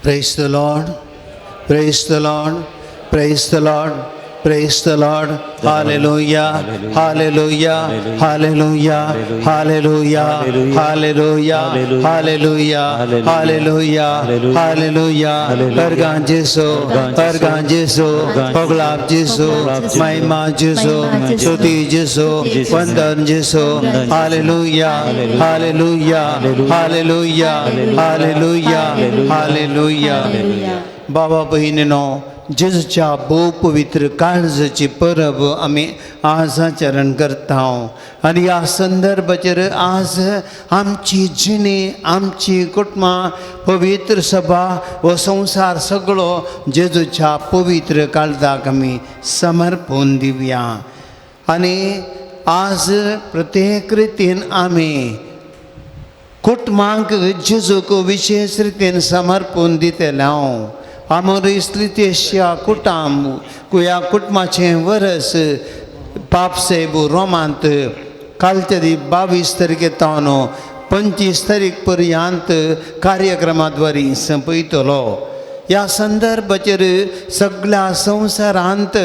Praise the Lord, praise the Lord, praise the Lord, praise the Lord. Hallelujah, hallelujah, hallelujah, hallelujah, hallelujah, hallelujah, hallelujah, hallelujah. परगां जेसू, परगां जेसू, होगलाप जेसू, महिमा जेसू, स्तुति जेसू, वंदन जेसू. Hallelujah, hallelujah, hallelujah, hallelujah, hallelujah. बाबा भयणीनो, जेजूच्या भोव पवित्र काळजाची परब आमी आज आचरण करता आनी ह्या संदर्भाचेर आज आमची जिणी, आमची कुटुंबां, पवित्र सभा हो संवसार सगळो जेजूच्या पवित्र काळजाक आमी समर्पून दिवया. आनी आज प्रत्येक रितीन आमी कुटुंबांक जेजूक विशेष रितीन समर्पून दितले. हांव आमोरीस लितेशा कुटाम ह्या कुटुंबाचें वरस पापसेब रोमांत कालच्या दी 22 तारखे तावन 25 तारीख पर्यंत कार्यक्रमा द्वारे संपयतलो. ह्या संदर्भाचेर सगळ्या संवसारांत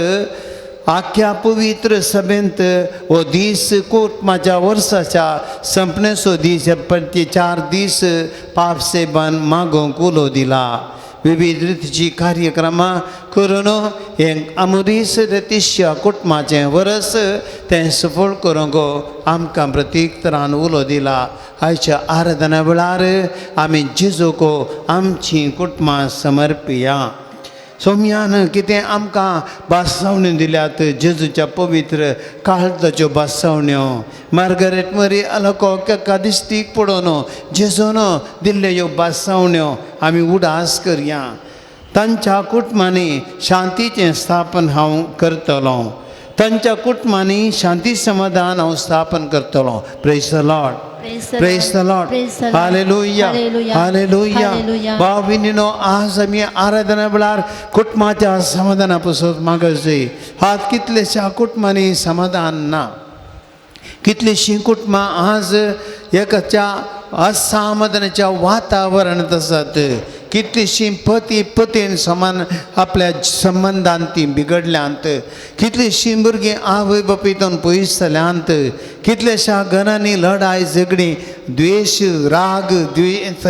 आख्या पवित्र सभेंत हो दीस कुटुंबाच्या वर्साच्या संपण्याचो दीस, ते 4 दीस पापसेबान मागोवंक उलो दिला. विविध रितीची कार्यक्रमां करून हें आमोरीस रतिश्य कुटुंबाचें वरस तें सफळ करूंक आमकां प्रतीक तरान उलो दिला. आयच्या आराधना वेळार आमी जेजूक आमचीं कुटुंबां समर्पिया. सोम्यान कितें आमकां भासावण्यो दिल्यात, जेजूच्या पवित्र काळजाच्यो भासावण्यो. मार्गरेट मरी अलको दिश्टीक पडोवन जेजून दिल्ल्यो ह्यो भासावण्यो आमी उडास करया. तांच्या कुटुंबांनी शांतीचें स्थापन हांव करतलो, तांच्या कुटुंबांनी शांती समाधान हांव स्थापन करतलो. Praise the Lord, praise the Lord. Hallelujah, hallelujah. भाव भयणीनो, आज आमी आराधना वेळार कुटुंबाच्या समाधाना पसून मागचे. हात कितलेश्या कुटुंबांनी समाधान ना, कितलीशीं कुटुंबां आज एकाच्या असमाधानाच्या वातावरणांत आसात. कितलीशीं पती पतीन समान आपल्या संबंदान ती बिगडल्यांत. कितलीशीं भुरगीं आवय बापायतून पयस जाल्यांत. कितल्याश्या घरांनी लढाय झगडीं, द्वेश, राग, द्वेश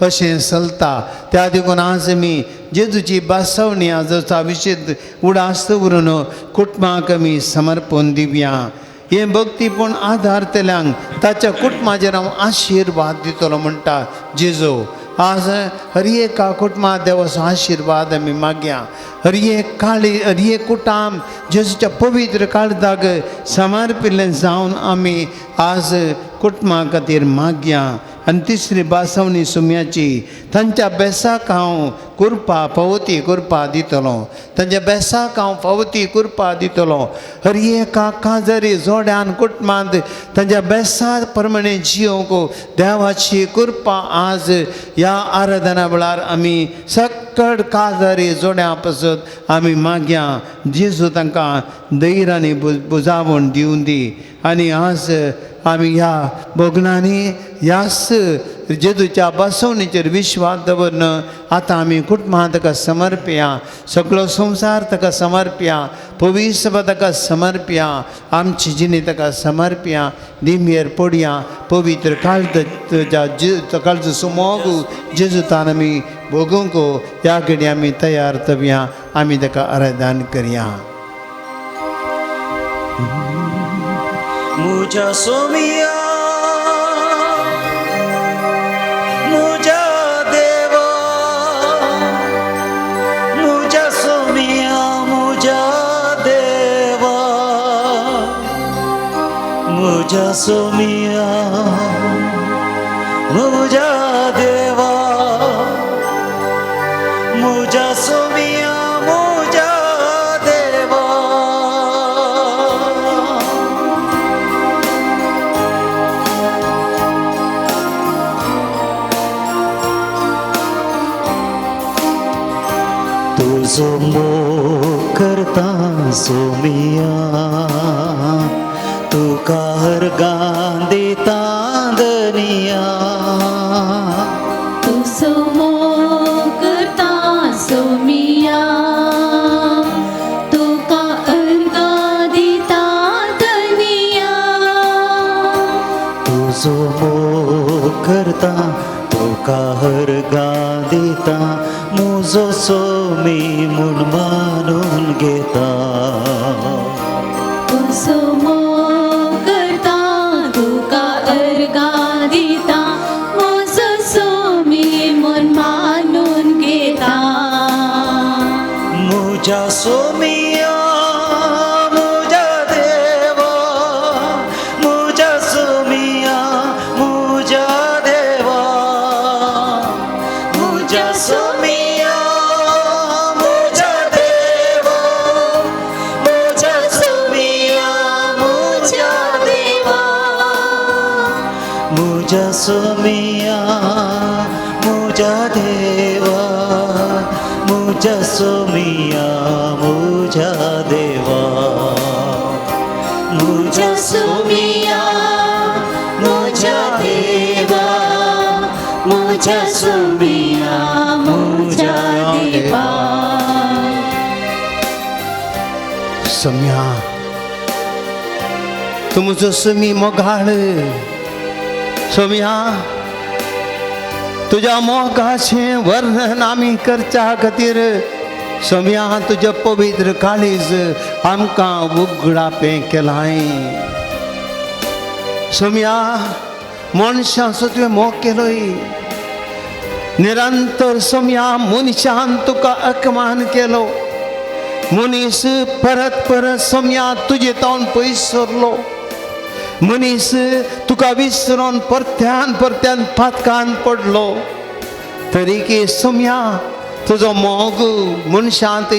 अशें चलता. त्या देखून आज आमी जेजूची भासावणी आजचा विशेष उडास दवरून कुटुंबाक आमी समर्पण दिवया. हें भक्तीपूण आधार तेल्यांक ताच्या कुटुंबाचेर हांव आशिर्वाद दितलो म्हणटा जेजू. आज हर एका कुटुंबा देवाचो आशिर्वाद आमी मागया. हर एक काळी, हर एक कुटाम जेजूच्या पवित्र काळजाक समर्पिल्लें जावन आमी आज कुटुंबा खातीर मागया. आनी तिसरी भासावणी सुम्याची, तांच्या बेसाक हांव कृपा फावती कृपा दितलो, तांच्या बेसाक हांव फावती कृपा दितलो. हर एका काजरी जोड्यान कुटुंबांत तांच्या बेसा प्रमाणे जियोंक देवाची कृपा आज ह्या आराधना वेळार आमी सकट काजरी जोड्या पासत आमी मागया. जेजू तांकां धैर्यानी बुजावण दिवन दी. आनी आज आमी ह्या भोगणांनी ह्याच जेजूच्या बसवणीचेर विश्वास दवरन आतां आमी कुटुंबां ताका समर्पया, सगळो संवसार ताका समर्पया, पवित्र ताका समर्पया, आमची जिणी ताका समर्पया. दिमयेर पडया पवित्र काळज सुमोग जेजूतान आमी भोगूंक ह्या घडी आमी तयार जावया. आमी ताका आराधन करया. मुझा सोमिया मुझा देवा, मुझा सोमिया मुझा देवा, मुझा सोमिया मुझा देवा, मुझा सोमिया मुझा देवा. तुजो मोग करता सोमिया, तुका हर गान दिता दनिया. तुजो मोग करता सोमी म्हूण मानून घेता. तुजो मोग करता तुका अर्गां दिता म्हजो सोमी म्हूण मानून घेता. मुज्या सोमिया मुज्या देवा, मुज्या सोमिया मुज्या देवा, मुज्या सोमिया मुज्या देवा, मुज्या सोमिया मुज्या देवा, मुज्या सोमिया मुज्या देवा, मुज्या सोमिया मुज्या देवा, मुज्या सोमिया म्हज्या देवा, म्हज्या सोमिया म्हज्या देवा. सोम्या, तूं म्हजो सोमी मोगाळ. सोम्या, तुज्या मोगाचें वर्णन आमी करच्या खातीर सोम्या तुजें पवित्र काळीज आमकां उगडापें केलां. सोम्या, मनशांचो तुवें मोग केलोय निरंतर. सोम्या, मनशान तुका अपमान केलो. मनीस परत परत सोम्या तुजे तावन पयस सरलो. मनीस तुका विसरोन परत्यान परत्यान पातकान पडलो. तरीकी सोम्या तुजो मोग मनशांत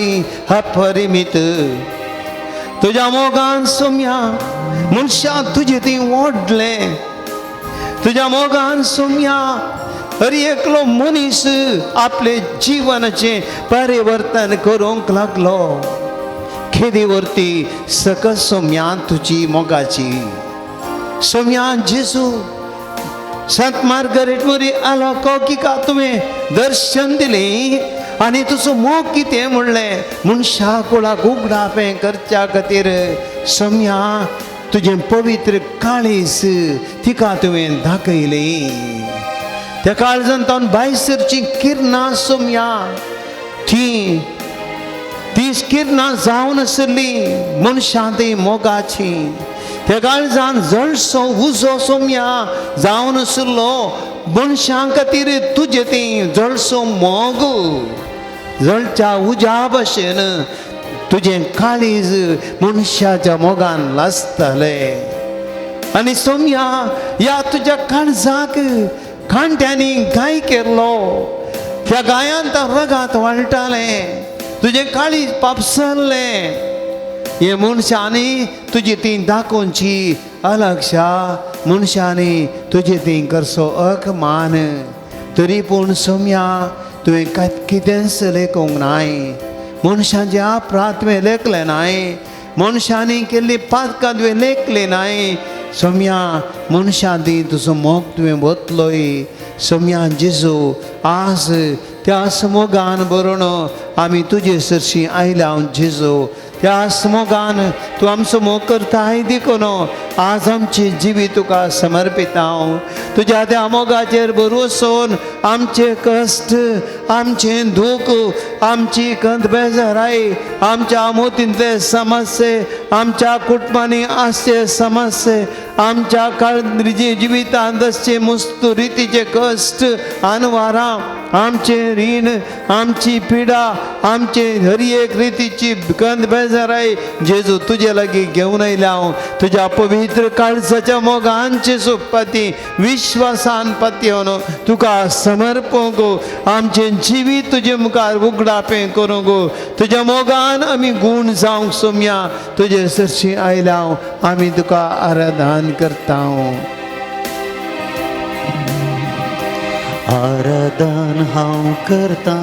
अपरिमीत. तुज्या मोगान सोम्या मनशां तुजे थंय ओडलें. तुज्या मोगान सोम्या हर एकलो मनीस आपले जिवनाचें परिवर्तन करूंक लागलो. खेदी वरती सकस सोम्या तुजी मोगाची. सोम्या जेजू, संत मार्गरेट मरी आलाकोकिका तुवें दर्शन दिलें आनी तुजो मोग कितें म्हणलें मनशा कुळाक उगडापें करच्या खातीर सोम्या तुजें पवित्र काळीज तिका तुवें दाखयलें. त्या काळजान तावन भायर सरची किरणां सोम्या ती तीच किरणां जावन आसली मनशां ती मोगाची. त्या काळजान जळसो उजो सोम्या जावन आसलो मनशां खातीर तुजें ती जळसो मोग जळच्या उज्या भशेन तुजें काळीज मनशाच्या मोगान लासतालें. आनी सोम्या ह्या तुज्या काळजाक कांट्यांनी गाय केल्लो. त्या गायांत रगात वाळटालें. तुजें काळीज पापसल्लें. हे मनशांनी तुजी ती दाखोवची अलक्षा, मनशांनी तुजी ती करचो अकमान. तरी पूण सोम्या तुवें कितेंच लेखूंक नाय. मनशांचे अपराध तुवें लेखले नाय. मनशांनी केल्ली पातकां तुवें लेखली नाय. सोम्या मनशां दी तुजो मोग तुवें वतलोय. सोम्या जेजू, आज त्या मोगान बरोवन आमी तुजे सरशी आयल्या. जेजू, त्या मोगान तूं आमचो मोग करताय देखून आज आमची जिवीत तुका समर्पिता. तुज्या त्या मोगाचेर भरवसोन आमचे कश्ट, आमचें दूख, आमची कंद बेजाराय, आमच्या मोतींतले समस्ये, आमच्या कुटुंबांनी आसचे समस्ये, आमच्या काळ जिवितांत आसचे मुस्तू रितीचे कश्ट अनवारां, आमचें रीण, आमची पिडा, आमचे हर एक रितीची गंध बेजाराय जेजू तुजे लागीं घेवन आयल्या हांव. तुज्या पवित्र काळजाच्या मोगान जेजू पती विश्वासान पतयेवन तुका समर्पूंक, आमचें जिवीत तुजे मुखार उगडापें करूंक, तुज्या मोगान आमी गूण जावंक सोम्या तुजे सरशी आयल्या हांव. आमी तुका आराधन करता. आराधन हांव करता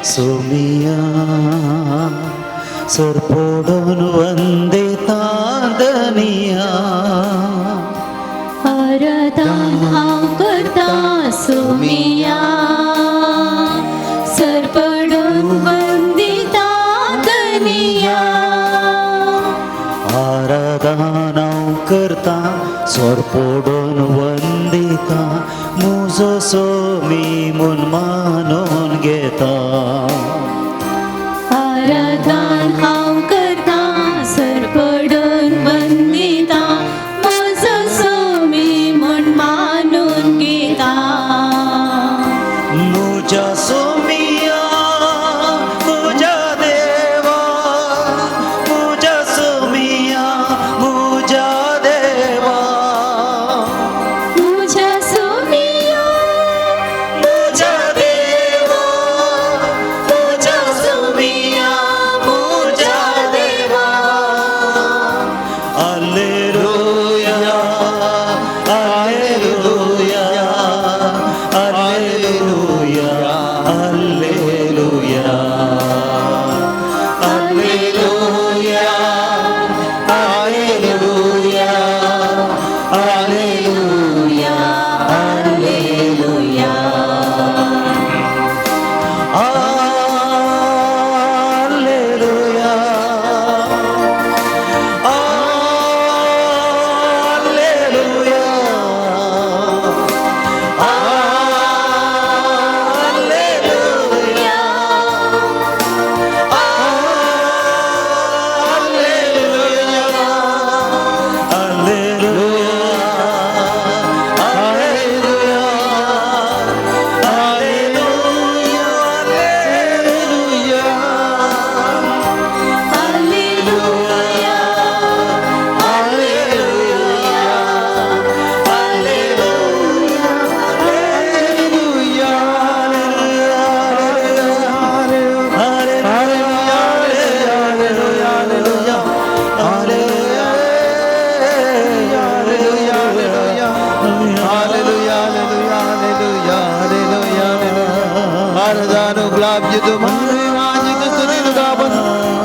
सोमिया, सरपोडून वंदिता दनिया. आराधन हांव करता सोमिया, सरपडून वंदिता दनिया. आराधन हांव करता सरपोडून वंदिता, मुजो सोमी म्हूण मानून घेता. बाप जेजू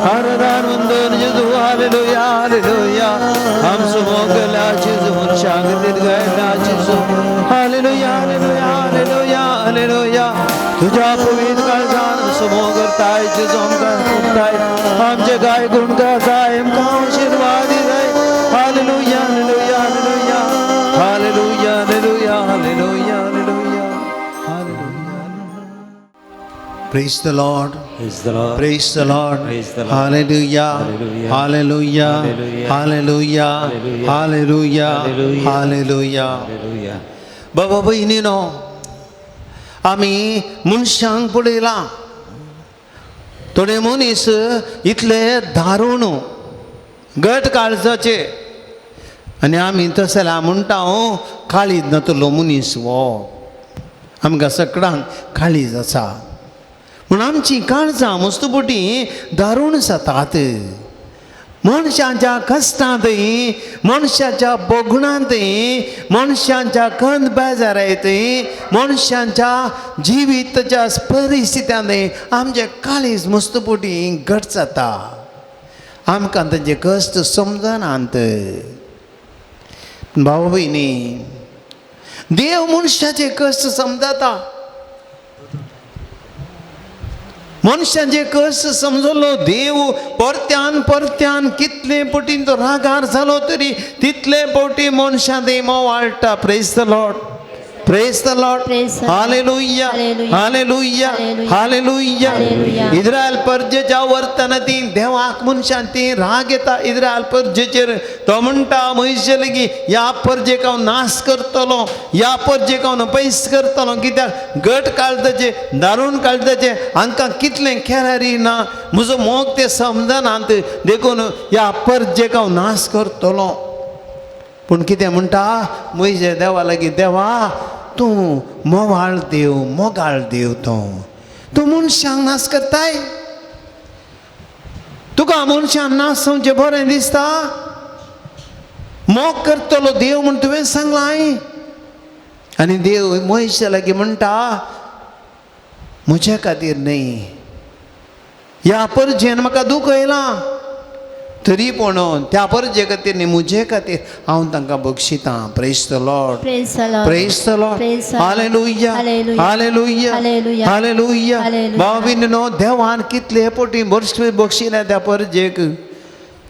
आराधन वंदन जेजू हालेलुया हालेलुया आमचो मोग केला जेजू मनशांक गायला जेजू हालेलुया हालेलुया हालेलुया हालेलुया तुझ्या पवित्र काळजान आमचो मोग करताय जेजू आमकां करताय आमचे गाय गुण गाताय आमकां आशीर्वाद दिताय hallelujah hallelujah hallelujah hallelujah hallelujah hallelujah hallelujah. Praise the Lord. Praise the Lord. Praise the Lord. Praise the Lord. Hallelujah. Hallelujah. Hallelujah. Hallelujah. Hallelujah. Hallelujah. Hallelujah. Hallelujah. Hallelujah. बाबा भयणीनो आमी मनशांक पळयलां थोडे मनीस इतले दारुण घट काळजाचे आनी आमी तशें जाल्यार म्हणटा हांव काळीज नातलो मनीस हो आमकां सगळ्यांक काळीज आसा पूण आमची काळजां मस्तपुटी दारूण जातात मनशाच्या कश्टांतय मनशाच्या भोगणांतय मनशाच्या कंद बेजारायतय मनशाच्या जिविताच्या परिस्थित्यांतय आमचें काळीज मस्तपुटी घट जाता आमकां तांचे कश्ट समजनात. भाव भयणी देव मनशाचे कश्ट समजता मनशाचे कश्ट समजलो देव परत्यान परत्यान कितले पटीन तो रागार जालो तरी तितले पवटी मनशां ते मोवाळटा. Praise the Lord. Praise the Lord. Praise the Lord. Hallelujah. Hallelujah. Hallelujah. Hallelujah. Hallelujah. Hallelujah. Israel परजेच्या वर्तना ती देवाक मनशान ती राग येता इस्रायल परजेचेर. तो म्हणटा म्हयशे लेगीत ह्या परजेक हांव नाश करतलो, ह्या परजेक हांव पयस करतलो, कित्याक गट काळजाचे दारून काळजाचे हांकां कितलें खेळारी ना, म्हजो मोग ते समजनात, देखून ह्या परजेक हांव नाश करतलो. पूण कितें म्हणटा म्हजे देवा लागीं, देवा तूं मोवाळ देव, मोगाळ देव, तूं तूं मनशांक नाश करताय, तुका मनशांक नाश जावचें बरें दिसता, मोग करतलो देव म्हूण तुवें सांगलां. आनी देव मनशा लागीं म्हणटा म्हज्या खातीर न्हय, ह्या परजेन म्हाका दूख येयलां तरी पूण त्या परजे खातीर न्ही म्हजे खातीर हांव तांकां बक्षितां. Praise the Lord. Praise the Lord. Praise the Lord. Praise the Lord. Hallelujah. Hallelujah. Hallelujah. Hallelujah. Hallelujah. Hallelujah. भाव भयणीनो देवान कितले पवटी बक्षिले त्या परजेक,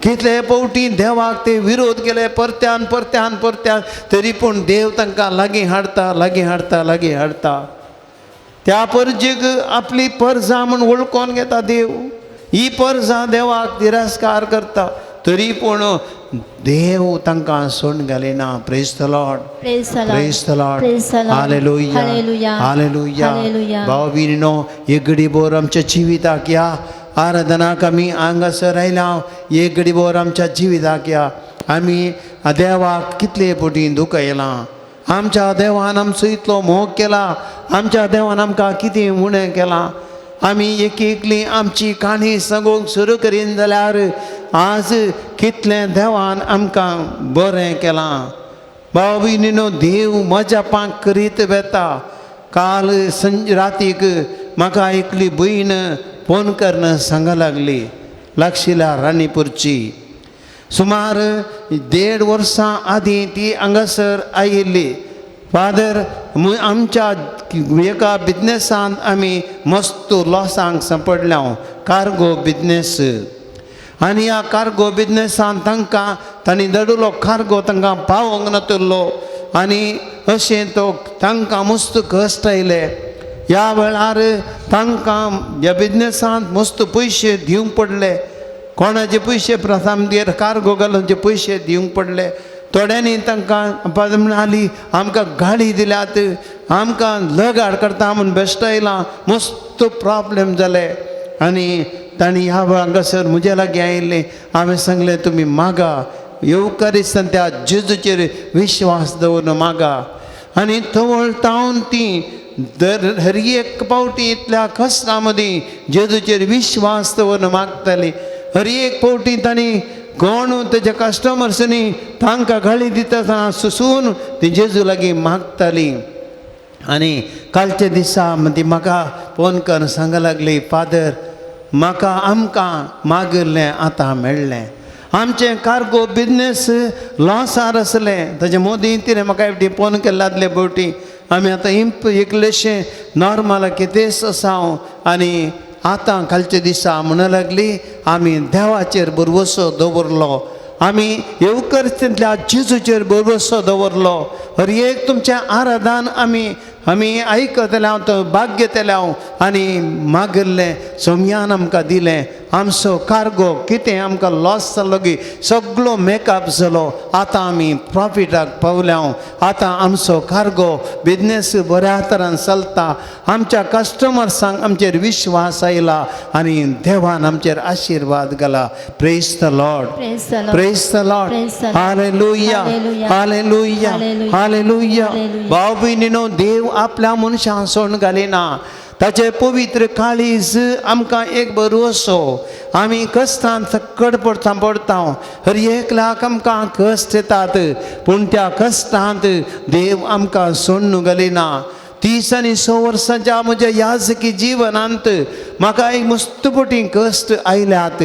कितले पवटी देवाक ते विरोध केले परत्यान परत्यान परत्यान, तरी पूण देव तांकां लागीं हाडटा, लागीं हाडटा, लागीं हाडटा. त्या परजेक आपली परजा म्हूण वळखून घेता देव. ही परजा देवाक तिरस्कार करता तरी पूण देव तांकां सोडून घालिना. Praise the Lord. Praise the Lord. Praise the Lord. Praise the Lord. Hallelujah. Hallelujah. Hallelujah. Hallelujah. भाव भयणीनो एक घडी भर आमच्या जिविताक या आराधनाक आमी हांगासर आयल्या, एक घडी भर आमच्या जिविताक या आमी देवाक कितले पटी दुखयलां, आमच्या देवान आमचो इतलो मोग केला, आमच्या देवान आमकां कितें उणें केलां. आमी एक एकली आमची काणी सांगूंक सुरू करीन जाल्यार आज कितलें देवान आमकां बरें केलां. भाव भयणीनो देव म्हज्या पांक करीत वेता. काल रातीक म्हाका एकली भयण फोन करून सांगा लागली, लागशिल्या राणीपूरची. सुमार 1.5 वर्सां आदीं ती हांगासर आयिल्ली. फादर आमच्या एका बिजनेसान आमी मस्त लॉसांक सांपडल्या, कार्गो बिजनेस. आनी ह्या कार्गो बिजनेसान तांकां तांणी धाडिल्लो कार्गो तांकां पावोंक नातिल्लो आनी अशें तो तांकां मस्त कश्ट आयले. ह्या वेळार तांकां ह्या बिजनेसांत मस्त पयशे दिवंक पडले, कोणाचे पयशे प्रथामगेर कार्गो घालूनचे पयशे दिवंक पडले. थोड्यांनी तांकां म्हणाली आमकां गाडी दिल्यात, आमकां लगाड करता म्हूण बेश्टायलां, मस्त प्रॉब्लेम जाले. आनी तांणी ह्या हांगासर म्हज्या लागीं आयिल्लें. हांवें सांगलें तुमी मागा, येवकारिस्तान त्या जेजूचेर विश्वास दवरून मागा. आनी तवळतावन ती दर हर एक पावटी इतल्या कश्टां मदीं जेजूचेर विश्वास दवरून मागताली. हर एक पावटी तांणी कोण तेज्या कस्टमर्सांनी तांकां गाळी दिता आसतना सुसून ती जेजू लागीं मागताली. आनी कालच्या दिसा ती म्हाका फोन करून सांग लागली, फादर म्हाका आमकां मागिल्लें आतां मेळ्ळें. आमचें कार्गो बिजनेस लॉसार आसलें. ताजे मोदी तिणें म्हाका एकटी फोन केल्ले आदले फावटी आमी आतां इंप एकलेशें नॉर्मल कितेंच आसा हांव. आनी आतां कालच्या दिसा म्हणूं लागली आमी देवाचेर भरवसो दवरलो, आमी येवकरिस्तींतल्या जेजूचेर भरवसो दवरलो. हर एक तुमचें आराधन आमी आमी आयकतले हांव, तो भाग्यतले हांव आनी मागिल्लें सोम्यान आमकां दिलें. आमचो कार्गो कितें आमकां लॉस जालो की सगळो मेकअप जालो. आतां आमी प्रॉफिटाक पावल्या हांव. आतां आमचो कार्गो बिजनेस बऱ्या तरान चलता. आमच्या कस्टमर्सांक आमचेर विश्वास आयला आनी देवान आमचेर आशिर्वाद घाला. Praise the Lord, praise the Lord. Hallelujah, hallelujah, hallelujah. भाव भयणीनो, देव आपल्या मनशां सोडून घालिना. ताचे पवित्र काळीज आमकां एक भरवसो. आमी कश्टान सकट पडता पडता, हर एकल्याक आमकां कश्ट येतात, पूण त्या कश्टांत देव आमकां सोडून घालिना. 30 आनी 6 वर्सांच्या म्हज्या याजकी जिवनांत म्हाका एक मस्तपटी कश्ट आयल्यात.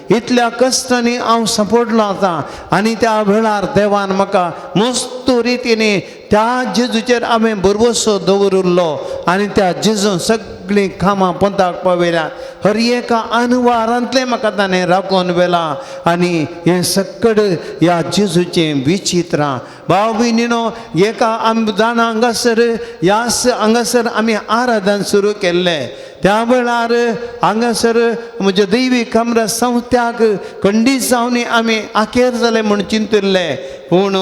इतल्या कश्टांनी हांव सांपडलो आतां आनी त्या वेळार देवान म्हाका मस्त रितीने त्या जेजूचेर हांवें भरवसो दवरिल्लो आनी त्या जेजून सगळीं कामां पोंताक पावयल्या. हर एका अनवारांतलें म्हाका ताणें राखून व्हेलां आनी हें सकड ह्या जेजूचें विचित्रां. भाव भयणीनो, एका आमी जाणा हांगासर ह्याच हांगासर आमी आराधन सुरू केल्लें. त्या वेळार हांगासर म्हज्या दैवी कमरा संस्थ्याक खंडीत जावन आमी आखेर जालें म्हूण चिंतिल्लें, पूण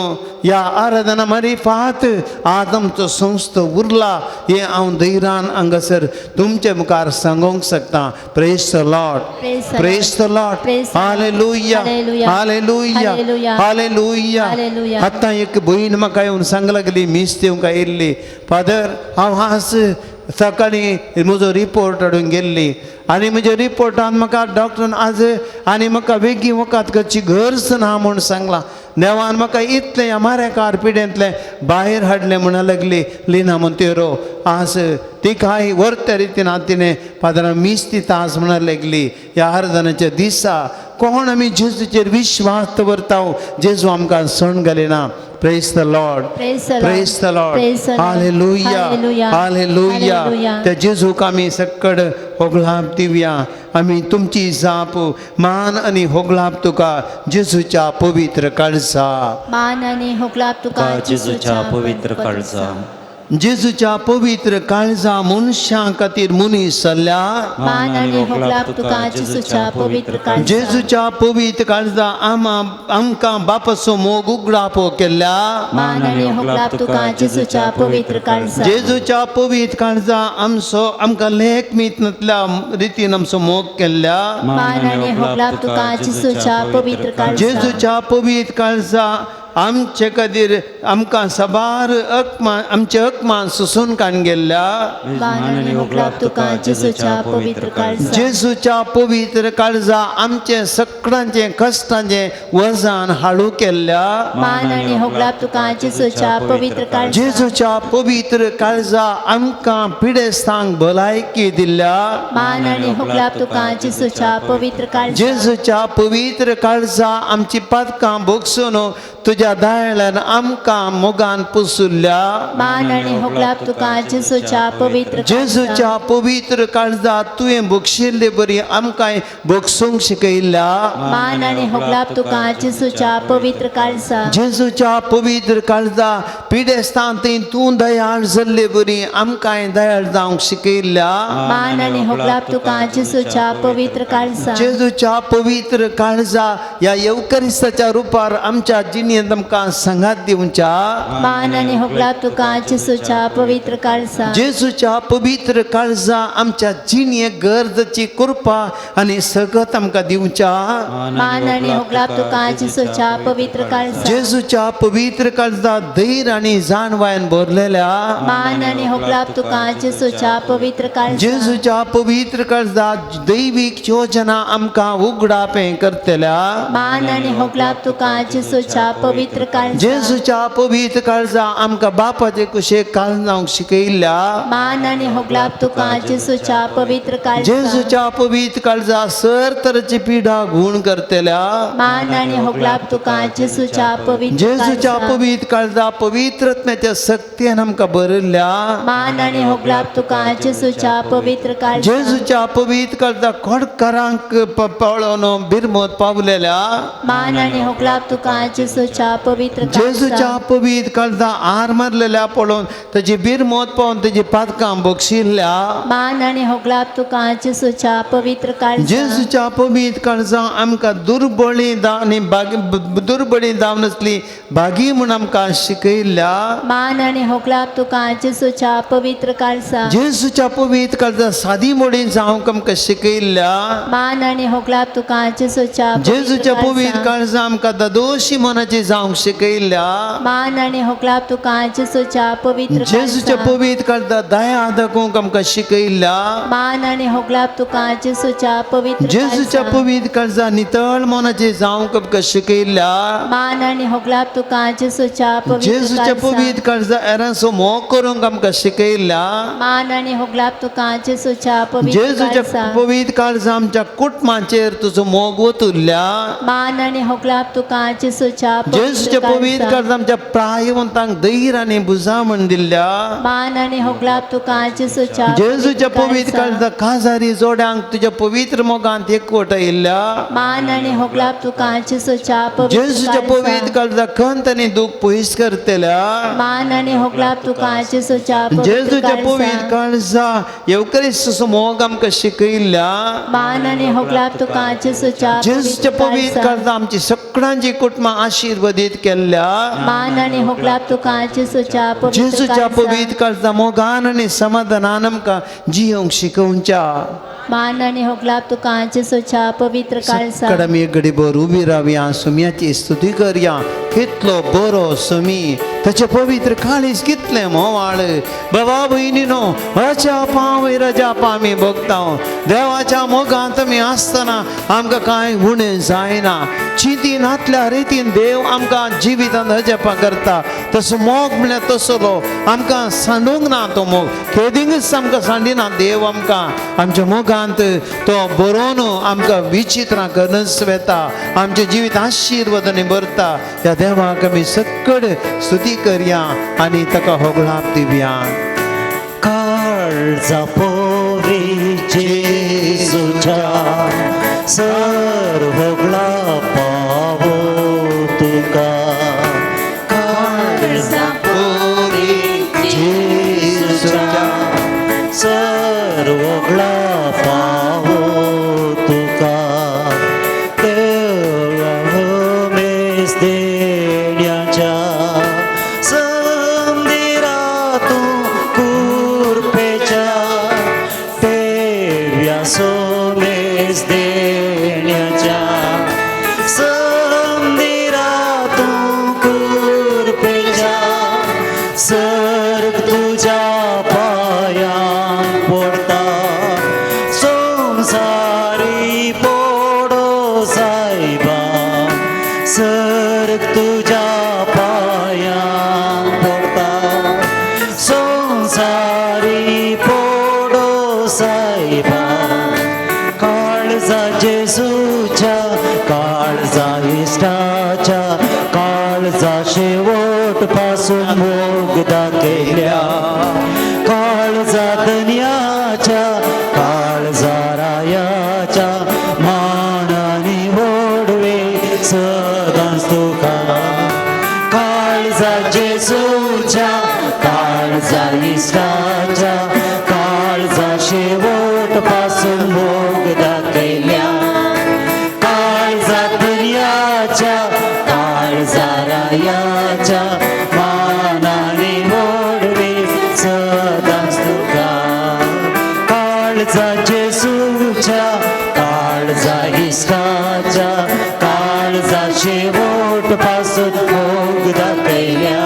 ह्या आराधना मारिफात आज आमचो संस्था उरला हें हांव धैर्यान हांगासर तुमचे मुखार सांगूंक शकता. Praise the Lord, praise the Lord. Hallelujah, hallelujah, hallelujah. आतां एक भयण म्हाका येवन सांग लागली, मीस दिवंक आयिल्ली, फादर हांव आज सकाळीं म्हजो रिपोर्ट हाडून गेल्ली आनी म्हज्या रिपोर्टान म्हाका डॉक्टरान आज आनी म्हाका बेगीन वखद करची गरज ना म्हूण सांगलां. देवान म्हाका इतलें ह्या मारेकार पिडेंतलें भायर हाडलें म्हणून लागली लिना मोंतेरो. आज तिकाय वर्ते रितीन तिणें फादरान मीस दिता आज म्हणून लागली. ह्या आराधनाच्या दिसा कोण आमी जेजूचेर विश्वास दवरता, जेजू आमकां सण घालिना. Praise the Lord, praise the Lord. Hallelujah, hallelujah. त्या जेजूक आमी सकड होगळाप दिवया. आमी तुमची जाप मान आनी होगळाप तुका जेजूच्या पवित्र काळजा. मान आनी होगळाप तुका जेजूच्या पवित्र काळजा. जेजूच्या पवित्र काळजा मनशां खातीर मनीस जाल्ल्या. मान आनी होगळाप तुका जेजूच्या पवित्र काळजा. जेजूच्या पवित्र काळजा आमकां बापाचो मोग उगडापो केल्ल्या. मान आनी होगळाप तुका जेजूच्या पवित्र काळजा. जेजूच्या पवित्र काळजा आमचो आमकां लेख मितल्या रितीन आमचो मोग केल्ल्या. मान आनी होगळाप तुका जेजूच्या पवित्र काळजा. जेजूच्या पवित्र काळजा आमचे खातीर आमकां साबार अकमान आमचे अकमान सुसून काडून गेल्ल्या. मान आनी होगळाप तुका जेजूच्या पवित्र काळजा. जेजूच्या पवित्र काळजा आमचे सगळ्यांचे कश्टांचें वजन हाडू केल्ल्या. मान आनी होगळाप तुका जेजूच्या पवित्र काळजा. जेजूच्या पवित्र काळजा आमकां पिडेस्तांक भलायकी दिल्ल्या. मान आनी होगळाप तुका जेजूच्या पवित्र काळजा. जेजूच्या पवित्र काळजा आमची पातकां भोगसून तुज्या दयाळान आमकां मोगान पुसुल्ल्या. मान आनी होगळाप तुका जेजूच्या पवित्र. जेजूच्या पवित्र काळजा तुवें भोगशिल्ले बरी आमकां भोगसूंक शिकयल्ल्या. मान आनी होगळाप तुका जेजूच्या पवित्र काळजा. जेजूच्या पवित्र काळजा पिडेस्तांत तूं दयाळ जाल्ले बरी आमकां दयाळ जावंक शिकयल्ल्या. मान आनी होगळाप तुका जेजूच्या पवित्र काळजा. जेजूच्या पवित्र काळजा ह्या येवकरिस्ताच्या रुपार आमच्या जिणेंत आमकां सांगात दिवच्या. मान आनी होगळाप तुका जेजूच्या पवित्र काळजा. जेजूच्या पवित्र काळजा आमच्या जिणेक गरजेची कृपा आनी सगत आमकां दिवच्या. मान आनी होगळाप तुका जेजूच्या पवित्र काळजा. जेजूच्या पवित्र काळजा धैर्य आनी जाणवायन भरलेल्या. मान आनी होगळाप तुका जेजूच्या पवित्र काळजा. जेजूच्या पवित्र काळजा दैवीक योजना आमकां उगडापें करतल्या. मान आनी होगळाप तुका जेजूच्या पवित्र काळजा जेजूच्या पवित्र काळजा आमकां बापाचे कुशेक काल जावंक शिकयल्ल्या मान आनी होगलाप तुका जेजूच्या पवित्र काळजा जेजूच्या पवित्र काळजा सर तरेची पिडा गुण करतल्या मान आनी होगलाप तुका जेजूच्या पवित्र जेजूच्या काळजा पवित्र काळजा पवित्रत्म्याच्या सक्तीन आमकां बरयल्ल्या मान आनी होगलाप तुका जेजूच्या पवित्र काळजा जेजूच्या पवित्र काळजा खोडकारांक पळोवन बिरमत पावलेल्या मान आनी होगलाप तुका जेजूच्या पवित्र जेजूच्या काळजा पवित्र काळजा आर मारलेल्या पळोवन ताची बिरमत पावून ताची पातकां बक्षिल्ल्या मान आनी होगलाप तुका जेजूच्या पवित्र काळजा जेजूच्या पवित्र काळजा आमकां दुर्बळी आनी दुर्बळी जावन आसली भागी म्हूण आमकां शिकयल्ल्या मान आनी होगलाप तुका जेजूच्या पवित्र काळजा जेजूच्या पवित्र काळजा सादी मोडी जावंक आमकां शिकयल्ल्या मान आनी होगलाप तुका जेजूच्या जेजूच्या पवित्र काळजा काळजा आमकां दादोशी मनाची जावंक शिकयल्ल्या मान आनी होगलाप तुका जेजूच्या पवित्र जेजूच्या काळजा पवित्र काळजा दया दाखोवंक आमकां शिकयल्ल्या मान आनी होगलाप तुका जेजूच्या पवित्र जेजूच्या काळजा पवित्र काळजा नितळ मनाची जावंक आमकां शिकयल्ल्या मान आनी होगलाप तुका जेजूच्या पवित्र जेजूच्या काळजा पवित्र काळजा एरांचो मोग करूंक आमकां शिकयल्ल्या मान आनी होगलाप तुका जेजूच्या पवित्र जेजूच्या काळजा पवित्र काळजा आमच्या कुटुंबाचेर तुजो मोग ओतुरल्या मान आनी होगलाप तुका जेजूच्या जेजूच्या पवित्र पवित्र काळजा काळजा आमच्या प्रायवंतांक धैर्य आनी भुजां म्हण दिल्ल्या मान आनी होगलाप तुका जेजूच्या जेजूच्या पवित्र काळजा काळजा काजारी जोड्यांक तुज्या पवित्र मोगांत एकवटायिल्ल्या मान आनी होगलाप तुका जेजूच्या पवित्र जेजूच्या पवित्र काळजा काळजा खंत आनी दूख पयस करतल्या मान आनी होगलाप तुका जेजूच्या पवित्र जेजूच्या पवित्र काळजा काळजा येवकरिस्ताचो मोग आमकां शिकयल्ल्या मान आनी होगलाप तुका जेजूच्या जेजूच्या पवित्र काळजा काळजा आमची सगळ्यांची कुटुंबां आशिर्वादीत केल्ल्या मान आनी होगलाप तुका जेजूच्या पवित्र जेजूच्या काळजा पवित्र काळजा मोगान आनी समाधानान आमकां जियोंक शिकोवच्या मान आनी होगलाप तुका जेजूच्या पवित्र काळजा सगळ्या आमी एक घडी भर उबी रावया सुम्याची स्तुती करया कितलो बरो सुमी ताचें पवित्र काळीज कितलें म्होंवाळ बाबा भयणीनो रजा पाव रजा पाव आमी भोगता देवाच्या मोगांत आमी आसतना आमकां कांय उणें जायना चिंती नातल्या रितीन देव आमकां जिवितांत अजापां करता तसो मोग म्हळ्यार तसलो आमकां सांडूंक ना तो मोग केदिंगच आमकां सांडिना देव आमकां आमच्या मोगांत तो बरोवन आमकां विचित्रां करनच वेता आमचें जिवीत आशिर्वादांनी भरता ह्या देवाक आमी सकड स्तुती करया आनी ताका होगळाप दिवया. काळजा पोवी जेजूच्या सर होगळा पावो तुका काळजा पोवी जेजूच्या सर होगळा पावो तुका देवा उमेश देण्याच्या संदिरा तूं कुरपेच्या देव्या सोमेस देण्याच्या संदिरा तूं कुरपेच्या सर्ग तुझ्या पायांक पडता संसारी पोडो सायबा सर्ग तुझ्या पायांक पडता संसारी पोडो सायबा काळजा जेजूच्या काळजा इश्टाच्या काळजा शेवट पासून मोग दाखयल्या काळजा धन्याच्या काळजा रायाच्या मानानी ओडवे सदांच तुका काळजा जेजूच्या काळजा इश्टाच्या काळजा शेवट पासून मोग दाखयल्या काळजा दर्याच्या काळजा रायाच्या मानाने ओढवे सदांच तुका काळजा जेजूच्या काळजा इश्टाच्या काळजा शेवट पासून मोग दाखयल्या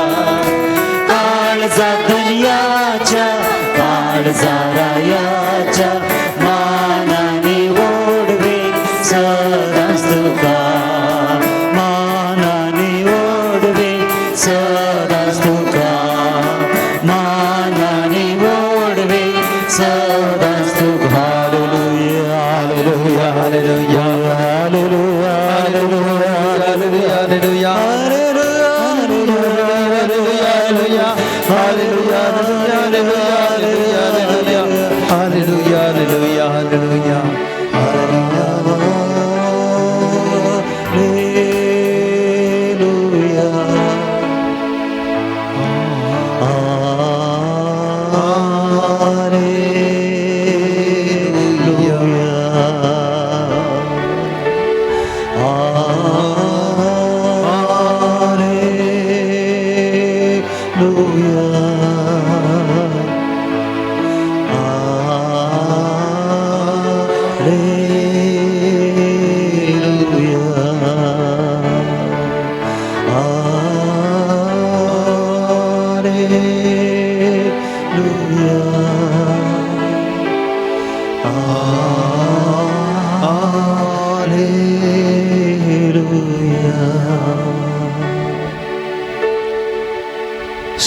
काळजा दर्याच्या काळजा रायाच्या मानाने ओढवे सदांच तुका मानाने ओढवे. Hallelujah. Hallelujah, hallelujah, hallelujah. Hallelujah, hallelujah. Hallelujah. Hallelujah. Hallelujah. Hallelujah. Hallelujah.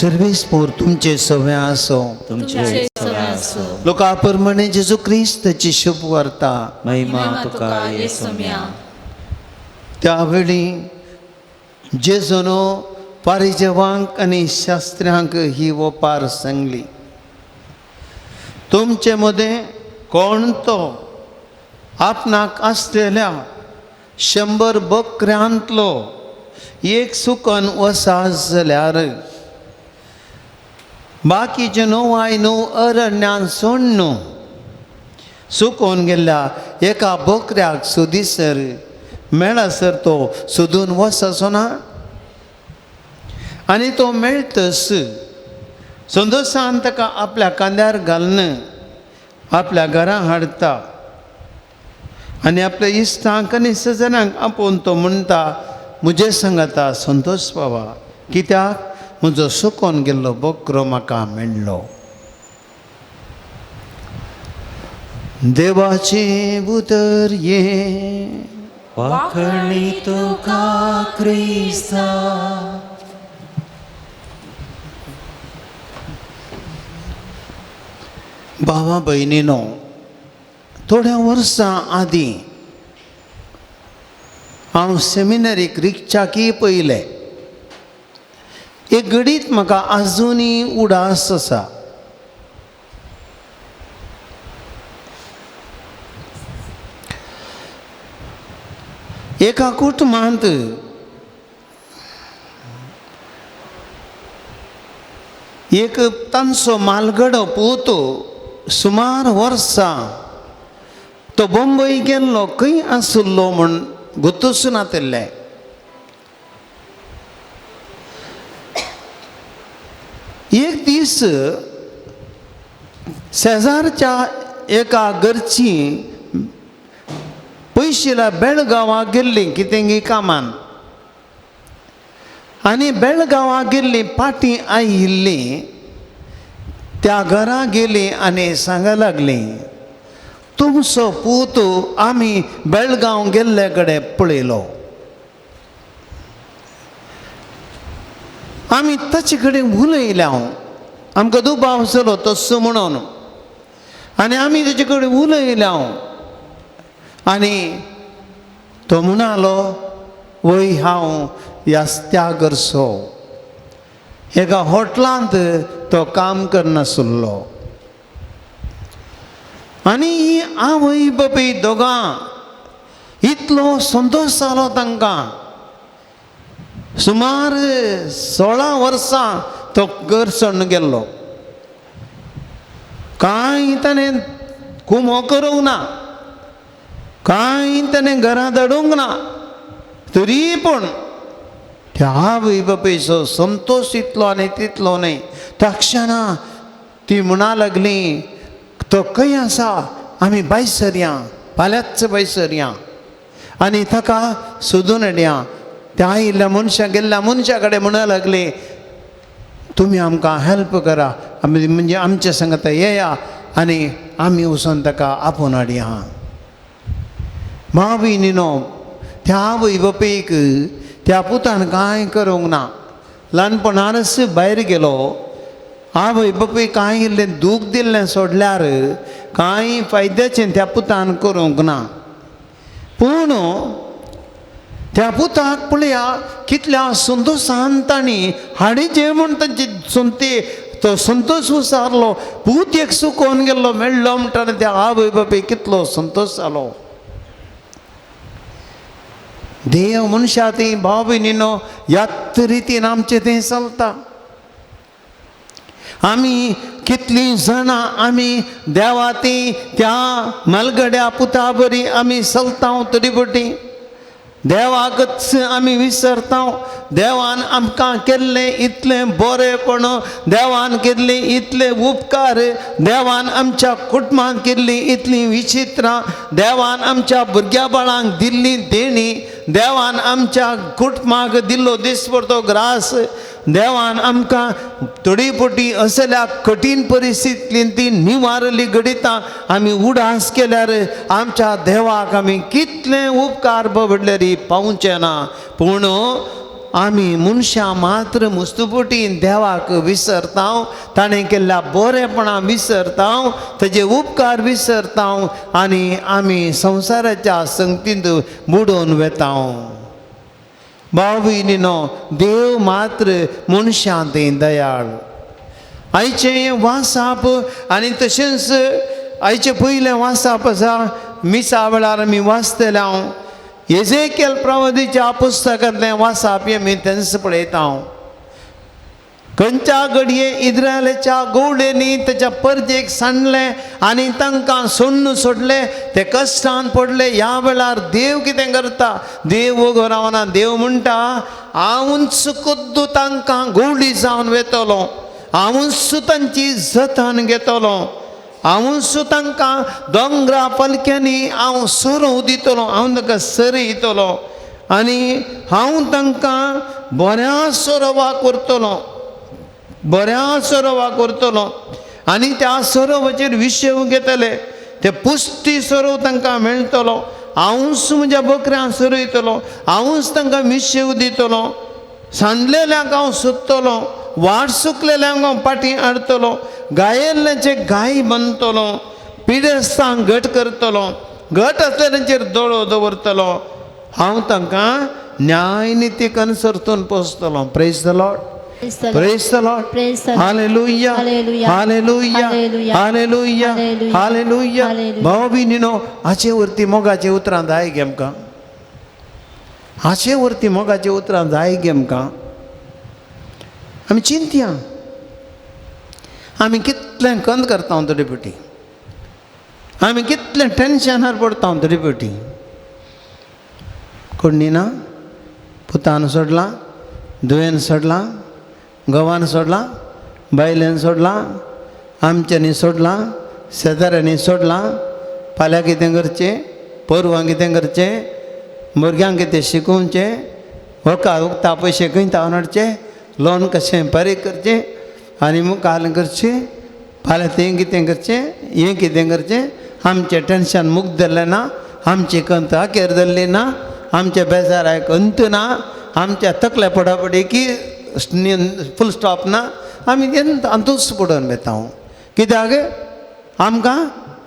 Sarves पोर तुमचे सव्या आसो. तुमचे सगळें आसूं. लोका प्रमाणे जेजू क्रिस्ताची शुभ वार्ता. महिमा तुका येसुम्या. त्यावेळी जेजून पारिजेवांक आनी शास्त्र्यांक ही ओपार सांगली, तुमचे मदें कोण तो आपणाक आसलेल्या 100 बकऱ्यांतलो एक सुकन वसा जाल्यार बाकीचे 99 अरण्यान सोडून सुकोवन गेल्ल्या एका बकऱ्याक सोदीसर मेळसर तो सोदून वचचो ना, आनी तो मेळतस संतोशान ताका आपल्या कांद्यार घालून आपल्या घरा हाडटा आनी आपल्या इश्टांक आनी सजनांक आपोवन तो म्हणटा, म्हजे सांगाता संतोश पावा, कित्याक म्हजो सुकोवन गेल्लो बकरो म्हाका मेळ्ळो. देवाचें उतर हें. वाखणी तुका क्रिस्ता. भावा भयणीनो, थोड्या वर्सां आदीं हांव सेमिनरीक रिक्षाकी पयलें. एक घडीत म्हाका आजुनूय उडास आसा. एका कुटुंबांत एक तांचो मालगडो पूत सुमार वर्सां तो बंबय गेल्लो, खंय आशिल्लो म्हूण गुतूच नातिल्लें. एक दीस शेजारच्या एका घरची पयशिला बेळगांवां गेल्ली कितेंगी कामान, आनी बेळगांवां गेल्ली पाटी आयिल्ली त्या घरा गेली आनी सांगा लागली, तुमचो पूत आमी बेळगांव गेल्ले कडेन पळयलो, आमी ताचे कडेन उलयल्या, आमकां दुबाव जालो तसो म्हणून, आनी आमी ताचे कडेन उलयल्या, आनी तो म्हणालो, वय हांव ह्या त्या घरचो. एका हॉटलांत तो काम करनासलो. आनी ही आवय बापूय दोगां इतलो संतोश जालो तांकां. सुमार 16 वर्सां तो घर सोडून गेल्लो, कांय ताणें कुमो करूंक ना, कांय ताणें घरां धाडूंक ना, तरी पूण त्या आवय बापायचो संतोश इतलो आनी तितलो न्हय. त्या क्षणा ती म्हणा लागली, तो खंय आसा, आमी भायर सरया, फाल्यांच भायर सरया आनी ताका सोदून हाडया. त्या आयिल्ल्या मनशा गेल्ल्या मनशा कडेन म्हणा लागली, तुमी आमकां हेल्प करा, आमी म्हणजे आमच्या सांगता येया आनी आमी वचून ताका आपोवन हाडया. मावी न्हिनो त्या आवय बापायक त्या पुतान कांय करूंक ना, ल्हानपणानच भायर गेलो. आवय बापूय कांय इल्लें दूख दिल्लें सोडल्यार कांय फायद्याचें त्या पुतान करूंक ना. पूण त्या पुताक पळया कितल्या संतोशान तांणी हाडीचे म्हूण तांची संती तो संतोश विचारलो. पूत एक सुकोवन गेल्लो मेळ्ळो म्हणटा त्या आवय बापूय कितलो संतोश जालो. देव मनशा ती भाव भयणीनो ह्याच रितीन आमचें तें चलता. आमी कितलीं जाणां आमी देवा ती त्या मलगड्या पुता बरी आमी चलता तरी पटी देवाकच आमी विसरता. देवान आमकां केल्लें इतलें बरेंपण, देवान केल्ले इतले उपकार, देवान आमच्या कुटुंबान केल्लीं इतलीं विचित्रां, देवान आमच्या भुरग्या बाळांक दिल्ली देणी, देवान आमच्या कुटुंबाक दिल्लो दिसपडतो ग्रास, देवान आमकां थोडी पोटी असल्या कठीण परिस्थितींतली ती निवारली घडितां आमी उडास केल्यार आमच्या देवाक आमी कितले उपकार बडल्यार पावचे ना. पूण आमी मनशां मात्र मुस्तुपोटी देवाक विसरता, ताणें केल्ल्या बरेपणां विसरता, तेजे उपकार विसरता आनी आमी संवसाराच्या संगतींत बुडोवन वेता. भाव भयणीनो देव मात्र मनशां तें दयाळ. आयचें वासाप आनी तशेंच आयचें पयलें वासाप आसा मिसा वेळार आमी वाचतले. हांव एजेकेल प्रवादीच्या पुस्तकांतलें वासाप हें आमी तेंच पळयता. खंयच्या घडये इस्रायलाच्या गवळेंनी तेच्या परजेक सांडलें आनी तांकां सोडून सोडलें, ते कश्टान पडले. ह्या वेळार देव कितें करता? देव वगो रावना. देव म्हणटा हांवूच खुद्द तांकां गवळी जावन वेतलो, हांवूच तांची जतन घेतलो, हांवूच तांकां दोंगरा पलक्यांनी हांव सरोव दितलो, हांव तांकां सरयतलो आनी हांव तांकां बऱ्या सरोवाक व्हरतलो, बऱ्या सरोवाक व्हरतलो आनी त्या सरोवाचेर विशेव घेतले, ते पुश्टी सरोव तांकां मेळटलो. हांवूच म्हज्या बकऱ्यांक सरयतलो, हांवूच तांकां विशेव दितलो, सांडलेल्यांक हांव सोदतलो, वाट सुकलेल्यांक हांव पाटी हाडटलो, गायेल्ल्याचे गाय बांदतलो, पिडेस्तांक घट करतलो, घट आसलेल्यांचेर दोळो दवरतलो, हांव तांकां न्यायनितीक अनुसरतून पोसतलो. Praise the Lord. Praise the Lord. Hallelujah. Hallelujah. Hallelujah. Hallelujah. भाव भयणीनो हाचे वरती मोगाचे उतरां जाय गे आमकां, हाचे वरती मोगाचे उतरां जाय गे आमकां. आमी चिंतया आमी कितलें कंद करता थोडी पटी, आमी कितलें टेंशनार पडता थोडी पटी. कोण ना पुतान सोडलां, धुवेन सोडलां, घोवान सोडलां, बायलेन सोडलां, आमच्यांनी सोडलां, शेजाऱ्यांनी सोडलां. फाल्यां कितें करचें, परवां कितें करचें, भुरग्यांक कितें शिकोवचें, वखद उखता पयशे खंय तावन हाडचे, लोन कशें फारीक करचें आनी मुखार करचें, फाल्यां तें कितें करचें, हें कितें करचें. आमचें टेंशन मुक्त जालें ना, आमची कंत अखेर जाल्ली ना, आमच्या बेजाराक अंत ना, आमच्या तकल्या पडापडी की फूल स्टॉप ना. आमी अंतूच पडोवन वेता. कित्याक आमकां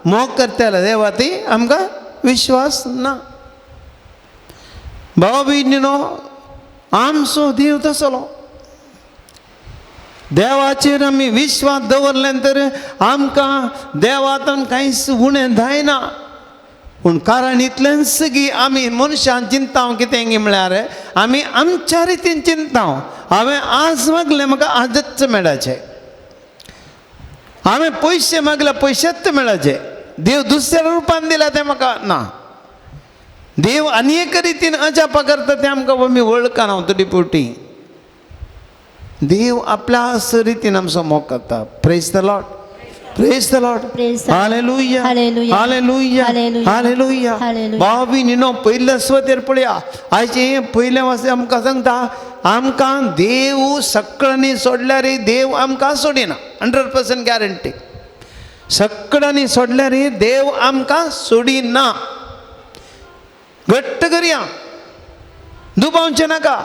मोग करतले देवा ती आमकां विश्वास ना. भाव भयणीनो आमचो देव तसलो. देवाचेर आमी विश्वास दवरले तर आमकां देवातून कांयच उणें जायना. पूण कारण इतलेंच की आमी मनशान चिंता कितें गी म्हळ्यार आमी आमच्या रितीन चिंता. हांवें आज मागलें म्हाका आजच मेळाचें, हांवें पयशे मागले पयशेच मेळाचे, देव दुसऱ्या रुपान दिला तें म्हाका ना. देव आनी एक रितीन अजापा करता तें आमकां आमी वळखना थोडी पोटी. देव आपल्या रितीन आमचो मोग करता. Praise the Lord. Praise the Lord. Hallelujah. Hallelujah. Hallelujah. भाव भयणीनो पयल्या सुवातेर पळया आयचें पयलें वाचलें आमकां सांगता आमकां देव सगळ्यांनी सोडल्यार देव आमकां सोडिना. 100% गॅरंटी. सगळ्यांनी सोडल्यार देव आमकां सोडिना. घट्ट करया, दुबावचें नाका.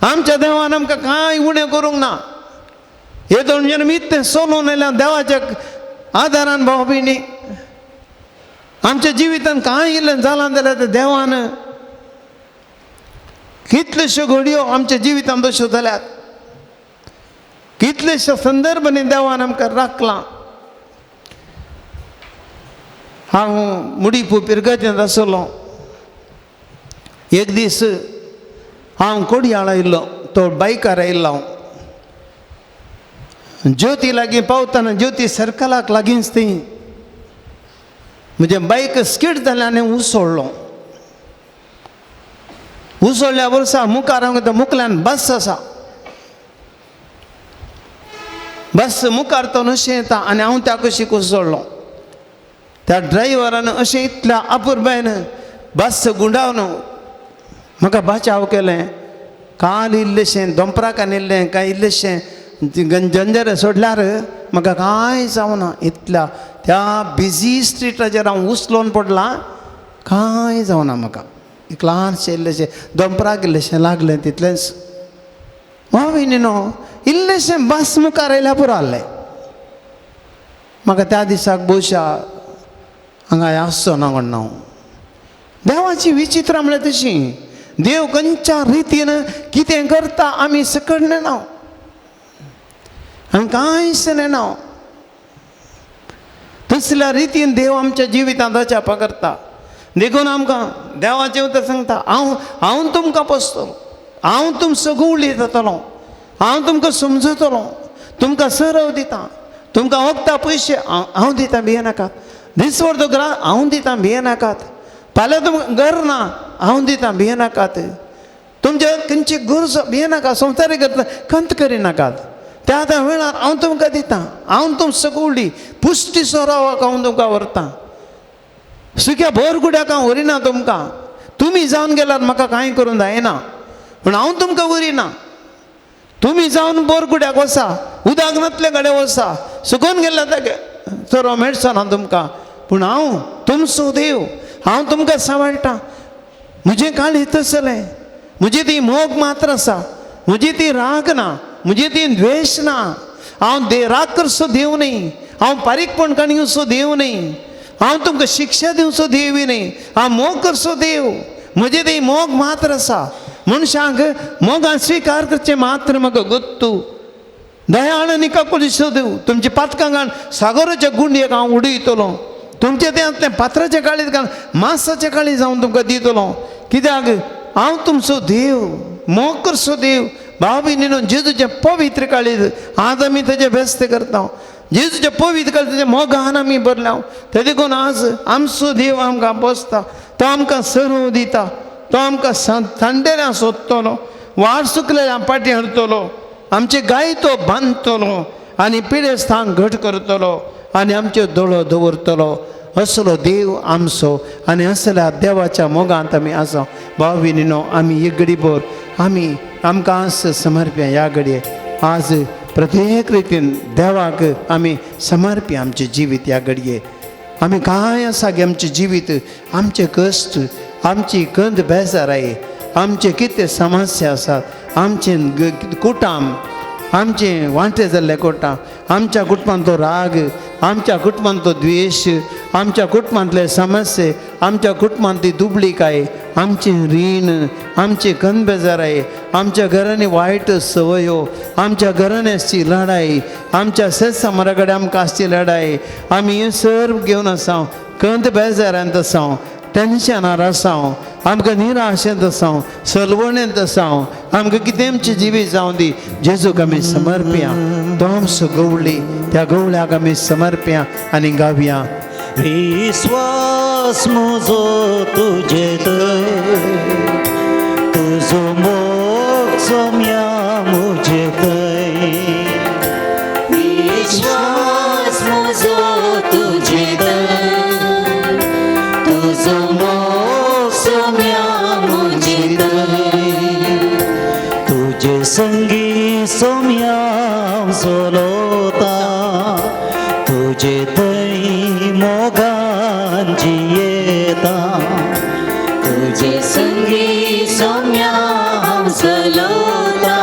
आमच्या देवान आमकां कांय उणें करूंक ना. हे दोन जण इतलें सोलून आयल्या देवाच्या आदारान भाव भयणी. आमच्या जिवितान कांय इल्लें जालां जाल्यार तें देवान. कितल्योश्यो घडयो आमच्या जिवितान तश्यो जाल्यात, कितलेश्या संदर्भांनी देवान आमकां राखलां. हांव मुडीपू पिरगतेंत आसलो. एक दीस हांव कोडयाळ आयिल्लो, तो बायकार आयिल्लो हांव. ज्योती लागीं पावतना ज्योती सर्कलाक लागींच ती म्हजें बायक स्कीड जालें आनी उसळ्ळो. उसळ्ळ्या वर्सा मुखार हांव मुखल्यान बस आसा, बस मुखार तो अशें येता आनी हांव त्या कुशीक उसळ्ळो. त्या ड्रायव्हरान अशें इतल्या अपुरबायन बस गुंडावन म्हाका बचाव केलें. काल इल्लेशें दोंपराकान इल्लें कांय इल्लेशें जंजरे सोडल्यार म्हाका कांय जावना. इतल्या त्या बिजी स्ट्रिटाचेर हांव उसलोन पडलां, कांय जावना म्हाका. एक ल्हानशें इल्लेशें दोंपराक इल्लेशें लागलें तितलेंच. हांव न्हू इल्लेशें बस मुखार आयल्यार पुरो आहलें म्हाका. त्या दिसाक भोवशा हांगा आसचो ना कोण हांव. देवाची विचित्र म्हळ्यार तशी, देव खंयच्या रितीन कितें करता आमी सकड नेणा, आमी कांयच नेणा. तसल्या रितीन देव आमच्या जिवितांत अजापां करता. देखून आमकां देवाचें उतर सांगता, हांव हांव तुमकां पोसतलो, हांव तुमचो गवळी जातलो, हांव तुमकां समजतलो, तुमकां सरव दिता, तुमकां वखदां पयशे हांव दितां, भियेनाकात. दिसभर तो ग्रा हांव दितां, भियेनाकात. फाल्यां तुमकां घर ना, हांव दितां, भियेनाकात. तुमच्या खंयची गरज भियेनाका, संवसारी गरज खंत करिनाकात. त्या त्या वेळार हांव तुमकां दितां, हांव तुमचो गवळी पुश्टी सोरावाक हांव तुमकां व्हरतां. सुक्या बोरगुड्याक हांव व्हरिना तुमकां. तुमी जावन गेल्यार म्हाका कांय करूंक जायना, पूण हांव तुमकां व्हरिना. तुमी जावन बोरगुड्याक वसा, उदक नातले कडेन वसा, सुकून गेल्यार तागे चरो मेळचो ना तुमकां. पूण हांव तुमचो देव, हांव तुमकां सांबाळटा. म्हजें काळीज तसलें, म्हजी ती मोग मात्र आसा, म्हजी ती राग ना, म्हजी ती द्वेश ना. हांव राग करचो देव न्ही, हांव बारीकपण काणयेचो देव न्ही, हांव तुमकां शिक्षा दिवचो देवूय न्ही, हांव मोग करचो देव. म्हजे ती मोग मात्र आसा. मनशांक मोगान स्विकार करचें मात्र म्हाका गोत्तू. दयाळ आनी काकुळीचो देव. तुमच्या पातकां घालून सागराच्या गुंडयेक हांव उडयतलो, तुमच्या तें पात्राच्या काळीत घालून मासाच्या काळीत हांव तुमकां दितलो. कित्याक हांव तुमचो देव, मोग करचो देव. भाव भयणीनो, जेजूचें पवित्र काळीज आज आमी तेजें व्यस्त करता. जेजूचें पवित्र काळीज तेजें मोगान आमी भरल्या. ते देखून आज आमचो देव आमकां पोसता, तो आमकां सरव दिता, तो आमकां थंडेल्या सोदतलो, वाट सुकलेल्या पाटी हाडटलो, आमचे गाय तो बांदतलो आनी पिडेस्तांक घट करतलो आनी आमच्यो दोळो दवरतलो. असलो देव आमचो आनी असल्या देवाच्या मोगांत आमी आसा. भाव भयणीनो, आमी एक घडीभर आमी आमकां आज समर्प्या. ह्या घडये आज प्रत्येक रितीन देवाक आमी समर्प्या आमचें जिवीत. ह्या घडये आमी कांय आसा की आमचें जिवीत, आमचें कश्ट, आमची कंद बेजाराय, आमचे कितें समस्या आसात, आमचें कुटाम, आमचें वांटे जाल्ले कुटाम, आमच्या कुटुंबांतलो राग, आमच्या कुटुंबांतलो द्वेश, आमच्या कुटुंबांतले समस्ये, आमच्या कुटुंबांतली दुबळीकाय, आमचें रीण, आमचे कंद बेजाराय, आमच्या घरांनी वायट संवयो, आमच्या घरांनी आसची लढाई, आमच्या शेतसामारा कडेन आमकां आसची लढाई, आमी हें सर्व घेवन आसा. कंद बेजारांत आसा, टेन्शनार आसा, आमकां निराशेंत आसा, सलवणेंत आसा, आमकां कितें आमचें जिवीत जावं दी, जेजूक आमी समर्प्या. तो आमचो गवळी, त्या गवळ्याक आमी समर्प्या आनी गावया. विश्वास म्हजो तुजे थंय, तुजो मोग सोम्या म्हजे थंय. विश्वास म्हजो तुजे थंय, तुजो मोग सोम्या म्हजे थंय. तुजे संगी सोम्या चलता, तुजे थंय मोगान जियेता. तुजे संगी सोम्या हांव चलता,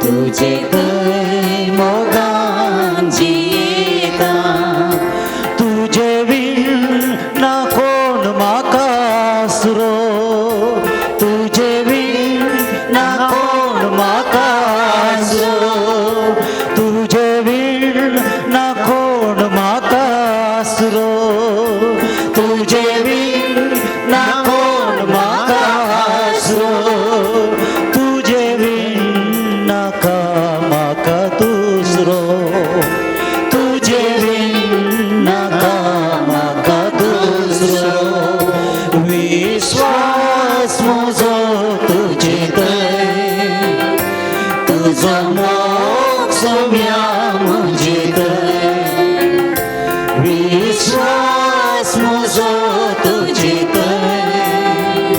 तुजे थंय मोगान जियेता. तुजे वीण आसरो, तुजे वीण ना कोण म्हाका आसरो, तुजे वीण ना कोण म्हाका आसरो, तुजे वीण ना कोण म्हाका आसरो, तुजे वीण नाका म्हाका दुसरो, तुजे वीण नाका म्हाका दुसरो, विश्वास म्हजो तुजे थंय, तुजो मोग सोम्या म्हजे थंय, विश्वास म्हजो तुजे थंय,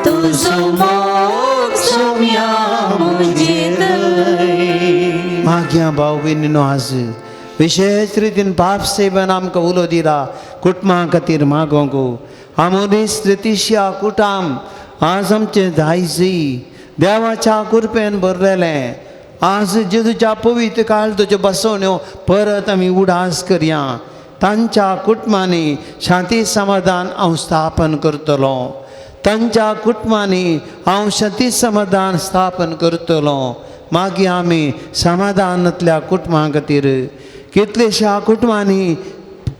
तुजो मोग सोम्या म्हजे थंय. मागया भाव भयणीनो, आज विशेष रितीन पाप सेवन आमकां उलो दिला कुटुंबा खातीर मागोंक. आमोरीस रितीशा कुटाम आज आमचें दायजी देवाच्या कृपेन भरलेलें. आज जेजूच्या पवित्र काळजाच्यो बसवण्यो परत आमी उडास करया. तांच्या कुटुंबांनी शांती समाधान हांव स्थापन करतलो, तांच्या कुटुंबांनी हांव शांती समाधान स्थापन करतलो. मागीर आमी समाधानांतल्या कुटुंबा खातीर कितलेश्या कुटुंबांनी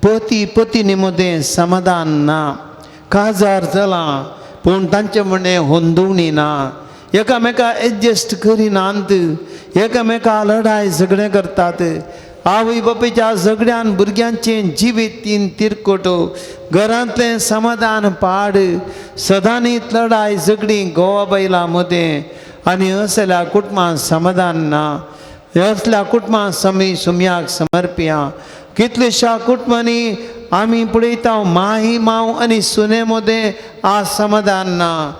पती पत्नी मदें समाधान ना, काजार जालां पूण तांचे म्हणणें होंदवणी ना, एकामेका एडजस्ट करिनात, एकामेका लढाय झगडें करतात. आवय बापायच्या झगड्यान भुरग्यांचें जिवीत तीन तिरकोट, घरांतलें समाधान पाड, सदांनीत लढाय झगडीं घोवा बायलां मदें आनी असल्या कुटुंबांत समाधान ना. असल्या कुटुंबां समी सुम्याक समर्पया. कितलेश्या कुटुंबांनी आमी पळयता माही माव आनी सुने मदें आज समाधान ना.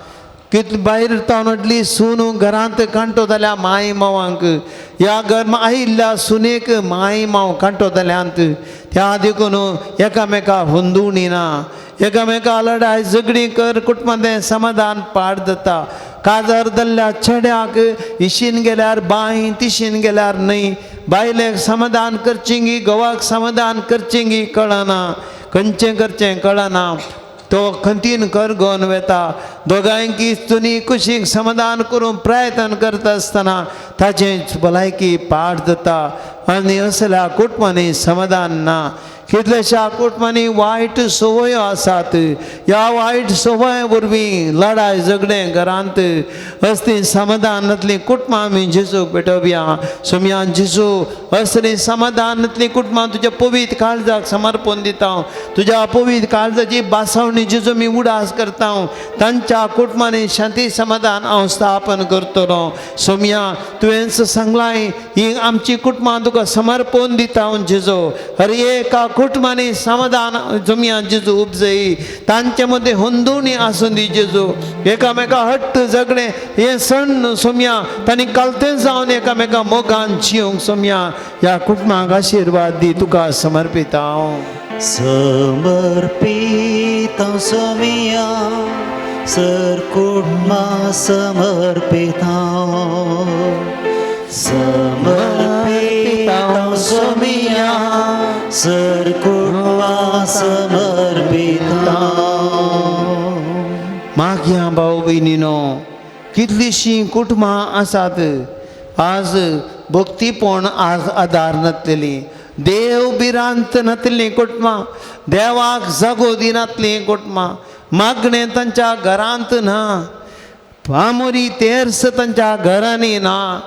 कितले भायर तावन हाडली सून घरांत कांटो जाल्या माय मावांक, ह्या घर आयिल्ल्या सुनेक माय माव कांटो जाल्यांत. त्या देखून एकामेका होंदुवणी ना, एकामेका लढाय झगडीं कर कुटुंबांत समाधान पाड जाता. काजार जाल्ल्या चेड्याक इशीन गेल्यार बांय, तिशीन गेल्यार न्हय, बायलेक समाधान करचेंगी घोवाक समाधान करचेंगी कळना, खंयचें करचें कळना. तो खंतीन कर घेवन वेता. दोगांयकी चुनी कुशीक समाधान करूंक प्रयत्न करता आसतना ताचें भलायकी पाड जाता आनी असल्या कुटुंबांनी समाधान ना. कितल्याश्या कुटुंबांनी वायट संवयो आसात. ह्या वायट संवय वरवीं लढाय झगडें घरांत असलीं समाधानांतलीं कुटुंबां आमी जेजूक भेटोवया. सोमयान जेजू असलीं समाधानांतलीं कुटुंबां तुज्या पवित्र काळजाक समर्पण दिता. तुज्या पवित्र काळजाची बासावणी जेजू मी उडास करता. तांच्या कुटुंबांनी शांती समाधान हांव स्थापन करतलो. सोमया तुवेंच सांगलाय ही आमची कुटुंबां तुका समर्पण दिता जेजू. हर एका कुटुंबांनी समाधान जमया जेजू उपजयी. तांचे मदें होंदोवणी आसूं दी जेजू. एकामेका हट्ट झगडें हें सण सोमया तांणी कालतें जावन एकामेका मोगान जिवंक सोमया ह्या कुटुंबाक आशिर्वाद दी. तुका समर्पिता हांव. समर्पिता सोमिया सर कुटुंबा समर्पिता, समर्पिता सोमिया सर कुटुंबा समर्पिता. मागया भाव भयणीनो, कितलींशीं कुटुंबां आसात आज भक्तीपण आज आदार नातलेली, देव भिरांत नातलीं कुटुंबां, देवाक जागो दिनातलीं कुटुंबां, मागणें तांच्या घरांत ना, आमोरी तेर्स तांच्या घरांनी ना.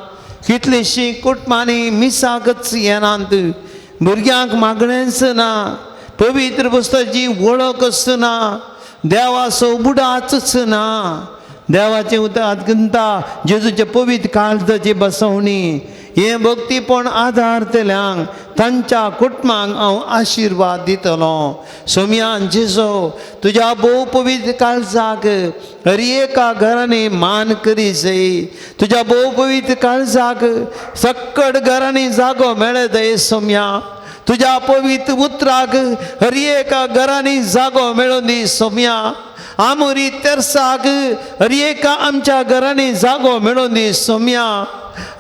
कितलींशीं कुटुंबांनी मिसाकच येनात, भुरग्यांक मागणेंच ना, पवित्र पुस्तकाची वळखच ना, देवाचो बुडाचच ना. देवाचें उतर अत्यंता जेजूचे पवित्र काळजाची बसवणी हें भक्तीपण आदार तेल्यांक तांच्या कुटुंबांक हांव आशिर्वाद दितलो. सोमयान जेजू तुज्या भोव पवित्र काळजाक हर एका घरांनी मान करी जाय. तुज्या भोव पवित्र काळजाक सक्कड घरांनी जागो मेळत दय सोमया. तुज्या पवित्र उतराक हर एका घरांनी जागो मेळून दी सोमया. आमोरी तेर्साक हर एका आमच्या घरांनी जागो मेळून दी सोमया.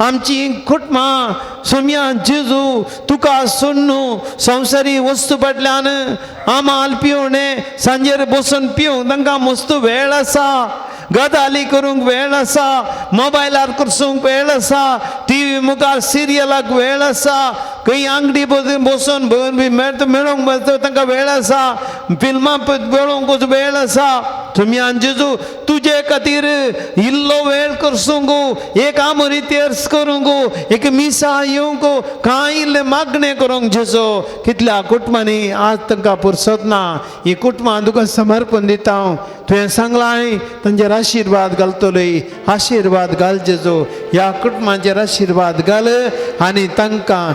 आमची कुटुंबां सोम्या जेजू तुका सोडून संवसारी वस्तू फाटल्यान आमाल पिवणे सांजेर बसून पिवंक तांकां मस्त वेळ आसा, गजाली करूंक वेळ आसा, मोबायलार करसूंक वेळ आसा, टी व्ही मुखार सिरियलाक वेळ आसा, खंय आंगडी बसून मेळोंक तांकां वेळ आसा, फिल्मां पळोवंक वेळ आसा. तुमी जेजू तुजे खातीर इल्लो वेळ करसूंक, एक आमोरी तेर्स करूंक, एक मिसा येवंक, कांय इल्लें मागणें करूंक जेजू कितल्या कुटुंबांनी आज तांकां पुरसत ना. ही कुटुंबां तुका समर्पण दिता हांव. तुवें सांगलां तांचेर आशिर्वाद घालतलोय, आशिर्वाद घाल जेजू, ह्या कुटुंबांचेर आशिर्वाद घाल आनी तांकां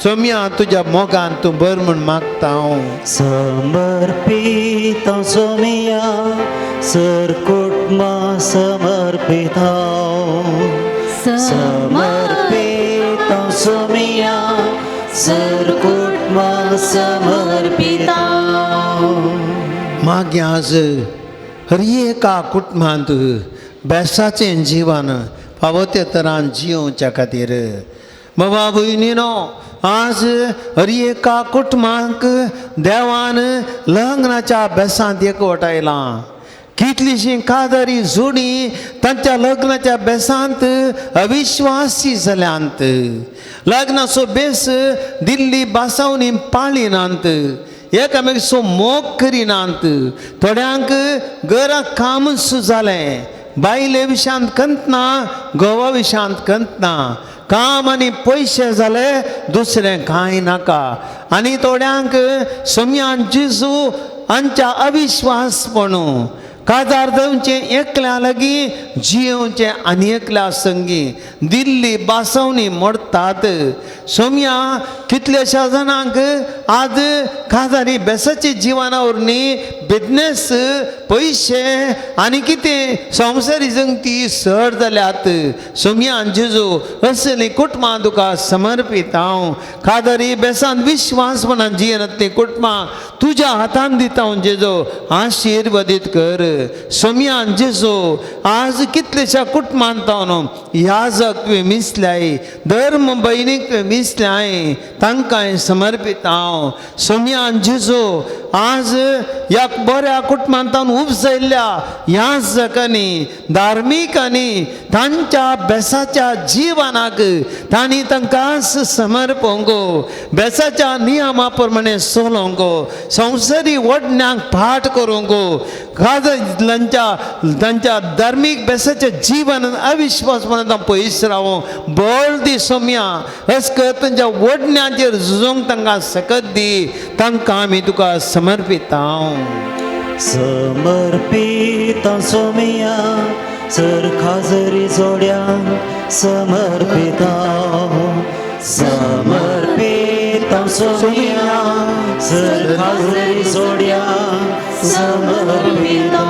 सोम्या तुज्या मोगान तूं बर म्हूण मागता हांव. समर्पिता सोमिया सर कुटुंबा समर्पिता, समर्पिता सोमिया सर कुटुंबा समर्पिता. मागीर आज हर एका कुटुंबांत बेसाचें जिवन फावो ते तरान जियोवच्या खातीर बाबा भयणीनो आज हर एका कुटुंबाक देवान लग्नाच्या बेसांत एकवटायलां. कितलीशीं कादरी जोडी तांच्या लग्नाच्या बेसांत अविश्वासी जाल्यांत, लग्नाचो बेस दिल्ली बासावनी पाळिनात, एकामेकाचो मोग करिनात. थोड्यांक घरा कामच जालें, बायले विशांत कंतना, घोवा विशांत कंतना, काम आनी पयशे जाले दुसरें कांय नाका. आनी थोड्यांक सोम्यान जेजू हांच्या अविश्वासपणू काजार जावचें एकल्या लागीं जियोवचें आनी एकल्या संगी दिल्ली बासवणी मोडटात. सोम्या कितल्याश्या जाणांक आज काजारी बेसाची जिवना वरवीं बिजनेस पयशे आनी कितें संवसारी जंगती सड जाल्यात. सोम्या जेजू असली कुटुंबां तुका समर्पीत हांव. काजारी बेसान विश्वासपणान जियेनातलीं कुटुंबां तुज्या हातान दिता हांव जेजू, आशिर्वादीत कर. सोम्या जेजू आज कितल्याश्या कुटुंबांत हांव याजक तुवें मिसल्याय, धर्म भयणीक तुवें मिसल्याय, तांकां समर्पीत हांव. सोम्या जेजू आज ह्या बऱ्या कुटुंबांत उपजयल्ल्या याजकांनी धार्मिकांनी तांच्या बेसाच्या जिवनाक तांणी तांकां समर्पंक, बेसाच्या नियमा प्रमाणे चलोवंक, संवसारी वडण्यांक पाठ करूंक, तांच्या तांच्या धार्मीक बेसाच्या जिवन अविश्वासपणान पयस रावूं बळ दी सोम्या. अशें तांच्या वडण्यांचेर झुजूंक तांकां सकत दी. तांकां आमी तुका समर्पित हांव. समर्पिता सोमिया सर खाजरी जोड्यांक समर्पिता, समर्पिता सोमिया सर खाजरी जोड्यांक समर्पिता.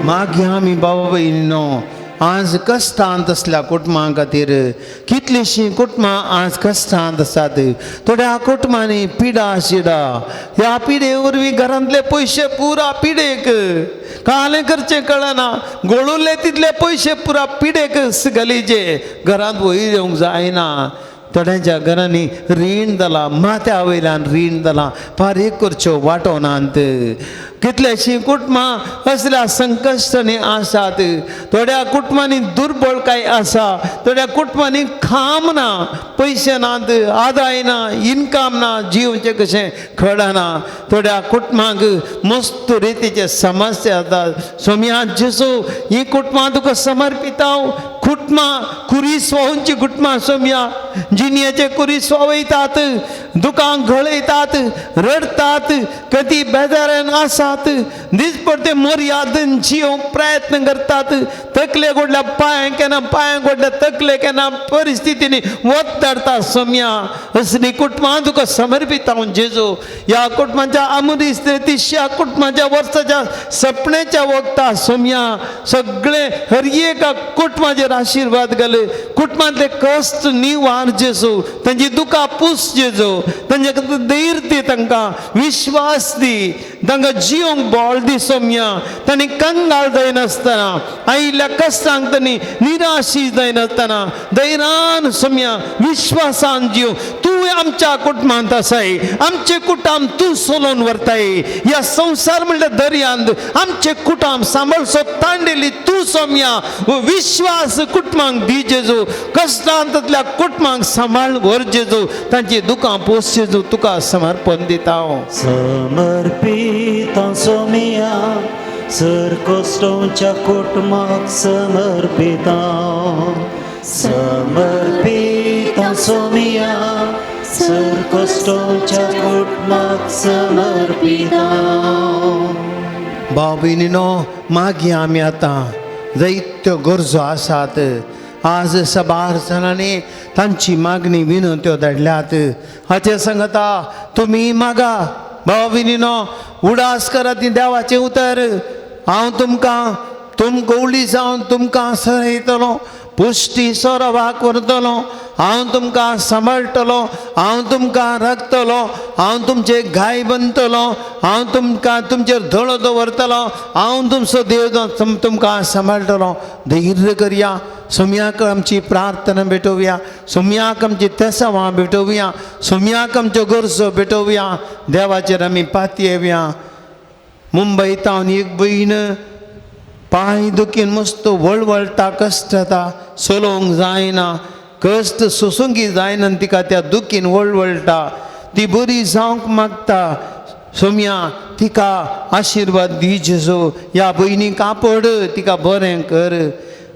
मागीर आमी बाबा भयणीनो आज कश्टांत आसल्या कुटुंबां खातीर कितलींशीं कुटुंबां आज कश्टांत आसात. थोड्या कुटुंबांनी पिडा शिडा, ह्या पिडे वरवीं घरांतले पयशे पुरा पिडेक कालें करचें कळना, गोळुल्ले तितले पयशे पुरा पिडेक गलीचे घरांत वयर येवंक जायना. थोड्यांच्या घरांनी रीण जालां, माथ्या वयल्यान रीण जालां, फारीक करच्यो वाटोनात. कितल्याशीं कुटुंबां असल्या संकश्टांनी आसात. थोड्या कुटुंबांनी दुर्बळकाय आसा, थोड्या कुटुंबांनी काम ना, पयशे नात, आदाय ना, इनकम ना, जिवचें कशें कळना. थोड्या कुटुंबांक मस्त रितीचे समस्या आसात. सोम्या जेजू ही कुटुंबां तुका समर्पिता. कुटुंबां कुरीस वाहूंची कुटुंबां सोम्या जिणेचे कुरीस वावयतात, दुकां घळयतात, रडटात, कदी बेजारान आसात, दिसपडते मर्यादन जियोंक प्रयत्न करतात. तकले गोडल्या पांय केन्ना, पांय गोडल्या तकले केन्ना परिस्थितीनी वत धाडटा सोम्या. असली कुटुंबां तुका समर्पित हांव जेजू. ह्या कुटुंबाच्या आमुरीस तिश्या कुटुंबाच्या वर्साच्या सपण्याच्या वखता सोम्या सगळे हर एका कुटुंबाचेर आशिर्वाद घाले, कुटुंबांतले कश्ट निवार मार जेजू, तांची दुकां पूस जेजू, तांचे खातीर धैर्य दी, तांकां विश्वास दी, तांकां जिवंक बळ दी सोम्या. तांणी कंगाल जायनासतना, आयिल्ल्या कश्टांक तांणी निराशी जायनासतना धैर्यान सोम्या विश्वासान जीव. तूं आमच्या कुटुंबांत आसाय, आमचे कुटुंब तूं सोलोवन व्हरताय. ह्या संवसार म्हणल्यार दर्यांत आमचे कुटुंब सांबाळसो तांडेली तूं सोम्या. विश्वास कुटुंबांक दी जेजू, कश्टांतल्या कुटुंबांक सांबाळ व्हर जेजू, तांची दुकां पोस जेजू. तुका समर्पण दिता हांव. समर्पिता सोमिया सर कोस्टोच्या कुटुंबाक समर्पिता, समर्पिता सोमिया सर कोस्टोच्या कुटुंबाक समर्पिता. भाव भयणीनो, मागीर आमी आतां जायत्यो गरजो आसात. आज साबार जाणांनी तांची मागणी विनंत्यो धाडल्यात. हाचे सांगता तुमी मागा. भाव भयणीनो, उडास करात ती देवाचें उतर. हांव तुमकां तुम गवळी जावन तुमकां सरयतलो, पुश्टी सोरवाक व्हरतलो, हांव तुमकां सांबाळटलो, हांव तुमकां राखतलो, हांव तुमचे गाय बनतलो, हांव तुमकां तुमचेर दोळो दवरतलो, हांव तुमचो देव तुमकां सांबाळटलो. धैर्य करया, सोम्याक आमची प्रार्थना भेटोवया, सोम्याक आमची तेसावां भेटोवया, सोम्याक आमच्यो गरजो भेटोवया. देवाचेर आमी पातयेवया. मुंबय तावन एक भयण पांय दुखीन मस्त वळवळटा, कश्ट जाता, चलोवंक जायना, कश्ट सोसूंक जायना, तिका त्या दुखीन वळवळटा. ती बरी जावंक मागता. सोम्या तिका आशिर्वाद दी जेजू. ह्या भयणीक कापड तिका बरें कर.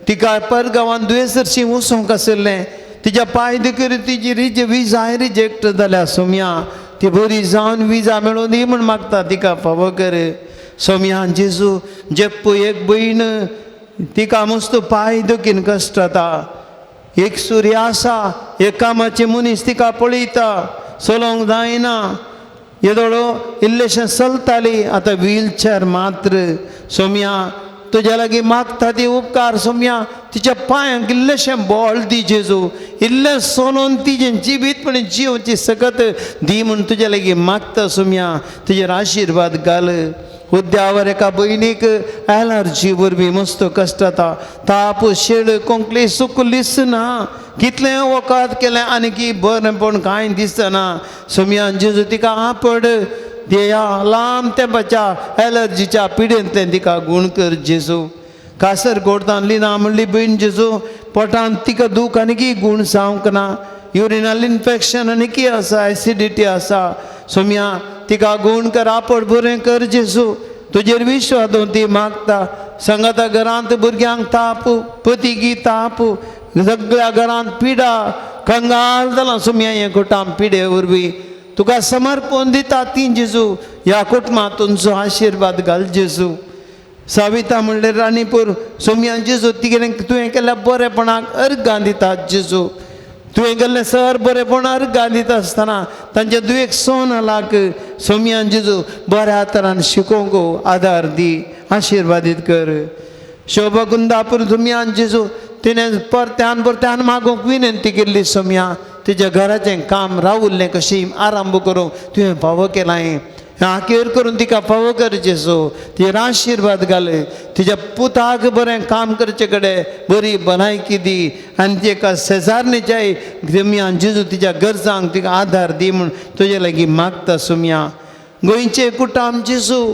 तिका परगांवान दुयेंस वचूंक आशिल्लें, तिच्या पांय दुखीर तिजी रिज विजा रिजेक्ट जाल्या. सोम्या ती बरी जावन विजा मेळूं दी म्हूण मागता, तिका फावो कर. सोम्या जेजू. जेप्पू एक भयण तिका मस्त पांय दुखीन कश्ट जाता. एक सूर्य आसा, एक कामाचे मनीस तिका पळयता, चलोवंक जायना, येदोळो इल्लेशें चलताली, आतां व्हीलचॅर मात्र. सोम्या तुज्या लागीं मागता ती उपकार. सोम्या तिच्या पांयांक इल्लेशें बळ दी जेजू, इल्लें सोलोवन तिजें जिवीतपणी जिवची सकत दी म्हूण तुज्या लागीं मागता. सोम्या तुजेर आशिर्वाद घाल. उद्यावर एका भयणीक एलर्जी वरवीं मस्त कश्ट जाता, ताप शेळ कोंकली सुकलीच ना, कितलें वखद केलें आनी की बरेंपण कांय दिसना. सोम्या जेजू तिका आपड ह्या लांब तेंपाच्या एलर्जीच्या पिडेंतल्यान तिका गूण कर जेजू. कासरगोडतान लिना म्हणली भयण जेजू, पोटान तिका दूख आनी की गूण जावंक ना, युरिनल इन्फेक्शन आनी की आसा, एसिडिटी आसा. सोम्या तिका गूण कर, आपड बरें कर जेजू. तुजेर विश्वास दवरून ती मागता. सांगाता घरांत भुरग्यांक ताप, पतिकी ताप, सगळ्या घरांत पिडा, कंगाल जालां सोम्या हें कुटाम पिडे वरवीं. तुका समर्पण दिता ती जेजू. ह्या कुटुंबांत तुमचो आशिर्वाद घाल जेजू. साविता म्हणलें राणीपूर सोम्या जेजू, तिगेलें तुवें केल्ल्या बरेपणाक अर्गां दिता जेजू. तुवें केल्लें सर बरेपण अर्गां दिता आसतना तांच्या दुयेक सोन लाक. सोम्या जेजू बऱ्या तरान शिकोवंक आदार दी, आशिर्वादीत कर. शोभा कुंदापूर सोम्या जेजू, तिणें परत्यान परत्यान मागूंक विनंती केल्ली. सोम्या तिच्या घराचें काम रावुल्लें कशी आरंभ करूंक तुवें फावो केलां, आखेर करून तिका फावो कर जेजू. तिजेर आशिर्वाद घाल, तिच्या पुताक बरें काम करचे कडेन बरी भलायकी दी, आनी तिका शेजारणीच्याय सोम्या जेजू तिच्या गरजांक तिका आदार दी म्हूण तुजे लागीं मागता. सोम्या गोंयचे कुटाम जेजू,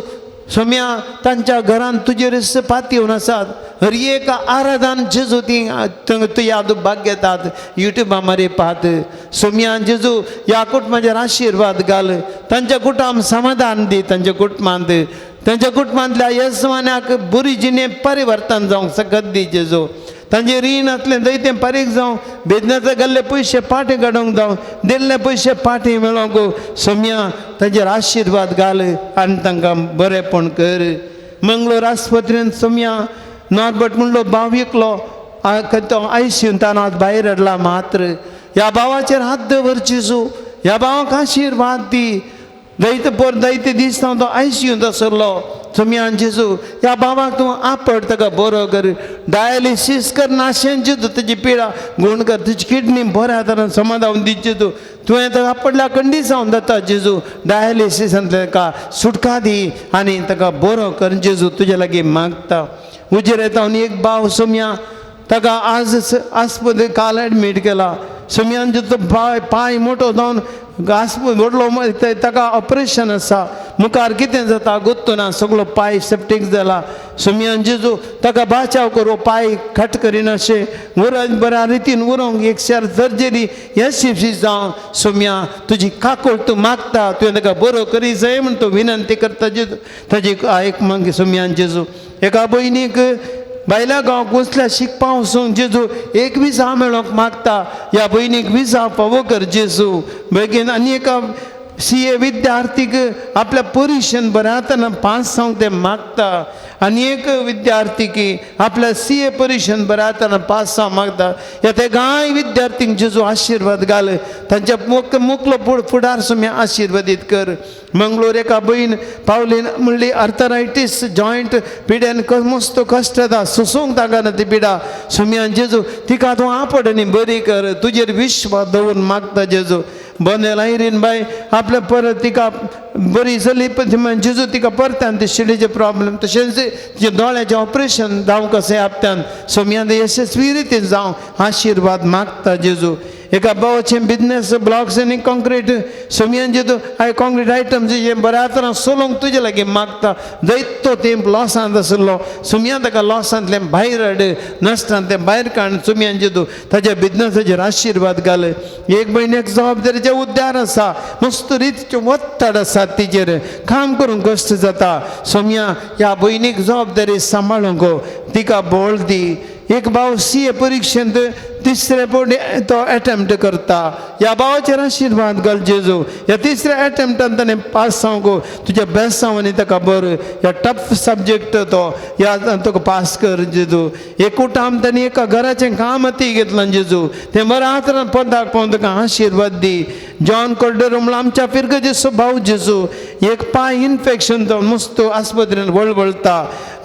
सोम्या तांच्या घरांत तुजेर पातयेवन आसात. हर एक आराधन जेजू ती तुज्या भाग घेतात, युट्यूबा मारी पात. सोम्या जेजू ह्या कुटुंबाचेर आशिर्वाद घाल, तांच्या कुटुंब समाधान दी, तांच्या कुटुंबांत तांच्या कुटुंबांतल्या येसवान्याक बरी जिणे परिवर्तन जावंक सकत दी जेजू. तांचे रीण आसलें थंय तें फारीक जावं, बेजनाचे घाल्ले पयशे पाटी काडूंक जावं, दिल्ले पयशे पाटी मेळोंक. सोम्या तांचेर आशिर्वाद घाल आनी तांकां बरेंपण कर. मंगळूर आस्पत्रेंत सोम्या नॉर्बर्ट म्हणलो भाव एकलो तो आयसीयून ताणें आज भायर हाडला मात्र. ह्या भावाचेर हात दवर जेजू, ह्या भावाक आशिर्वाद दी. जायते पोर जायते दीस तो आयसीयूंत आसलो. सोम्या जेजू ह्या भावाक तूं आपड, ताका बरो कर. डायलिसीस करनाशें जेजू तुजी पिडा गुण कर तुजी किडनी बऱ्या तरान समाधान दी जेजू तुवें ताका पडल्या कंडिसांव जाता जेजू डायलिसिसांतलें ताका सुटका दी आनी ताका बरो कर जेजू तुजे लागीं मागता. उजेर येता आनी एक भाव सोम्या ताका आज आस्पद काल एडमीट केला सोम्यान जेजू पांय मोटो जावन व्हडलो ताका ऑपरेशन आसा मुखार कितें जाता गोत्तो ना सगलो पांय सेप्टीक जाला सोम्यान जेजू ताका बाचाव करूं पांय खट करिनाशें उर बऱ्या रितीन उरोंक एक शेर सर्जरी यशस्वी जावं सोम्या तुजी काकूळ तूं मागता तुवें ताका बरो करी जाय म्हण तूं विनंती करता जेजू ताजी आयक मागीर सोम्यान जेजू. एका भयणीक बायल्या गांवाक वचल्या शिकपा वचूंक जेजू एक विजा मेळोंक मागता ह्या भयणीक विजा फावो कर जेजू. बेगीन आनी एका सी ए विद्यार्थीक आपल्या परिक्षेन बऱ्या तरान पास जावंक ते मागता आनी एक विद्यार्थी की आपल्या सी ए परिक्षेन बऱ्या तरान पास जावंक मागता. ह्या ते कांय विद्यार्थींक जेजू आशिर्वाद घाल तांच्या मुखलो फुडार सुम्या आशिर्वादीत कर. मंगळूर एका भयण पावलीन म्हणली आर्थरायटीस जॉयंट पिड्यान मस्त कश्ट जाता सोसूंक ताका ती पिडा सुम्यान जेजू तिका तूं आपड आनी बरी कर तुजेर विश्वास दवरून मागता जेजू. बनेल आयरीन बाय आपल्या परत तिका बरी जाली जेजू तिका परत्यान ते शिडीचे प्रॉब्लम तशेंच तिच्या दोळ्याचें ऑपरेशन जावंक आसा हप्त्यान सोम्यान यशस्वी रितीन जावं आशिर्वाद मागता जेजू. एका भावाचें बिजनेस ब्लॉक्स आनी कॉन्क्रीट सोम्यान जेजू हांवें कॉन्क्रीट आयटम्स हे बऱ्या तरान सोलोंक तुजे लागीं मागता जायतो तेंप लॉसांत आशिल्लो सोम्यान ताका लॉसांतलें भायर हाड नश्टांतलें भायर काड सोम्यान जेजू ताज्या बिजनसाचेर आशिर्वाद घाल. एक भयणीक जबाबदारीचें उद्यार आसा मस्त रितीचें वत्तड आसा तिचेर काम करूंक कश्ट जाता सोम्या ह्या भयणीक जबाबदारी सांबाळूंक तिका बळ दी. एक भाव सी ए परिक्षेंत तिसरे फावटी तो एटेम्प्ट करता ह्या भावाचेर आशिर्वाद घाल जेजू. ह्या तिसऱ्या एटेम्प्टान ताणें पास जावंक तुज्या बेस्ट जावं आनी ताका बरो ह्या टफ सब्जेक्ट तो ह्या तुका पास कर जेजू. एक कुटाम ताणें एका घराचें काम हाती घेतलां जेजू तें बऱ्या तरान पदाक पावून ताका आशिर्वाद दी. जॉन कोर्डरो म्हणल्यार आमच्या फिरगजेचो भाव जेजू एक पांय इन्फेक्शन जावन मस्त आस्पत्रेन वळवळटा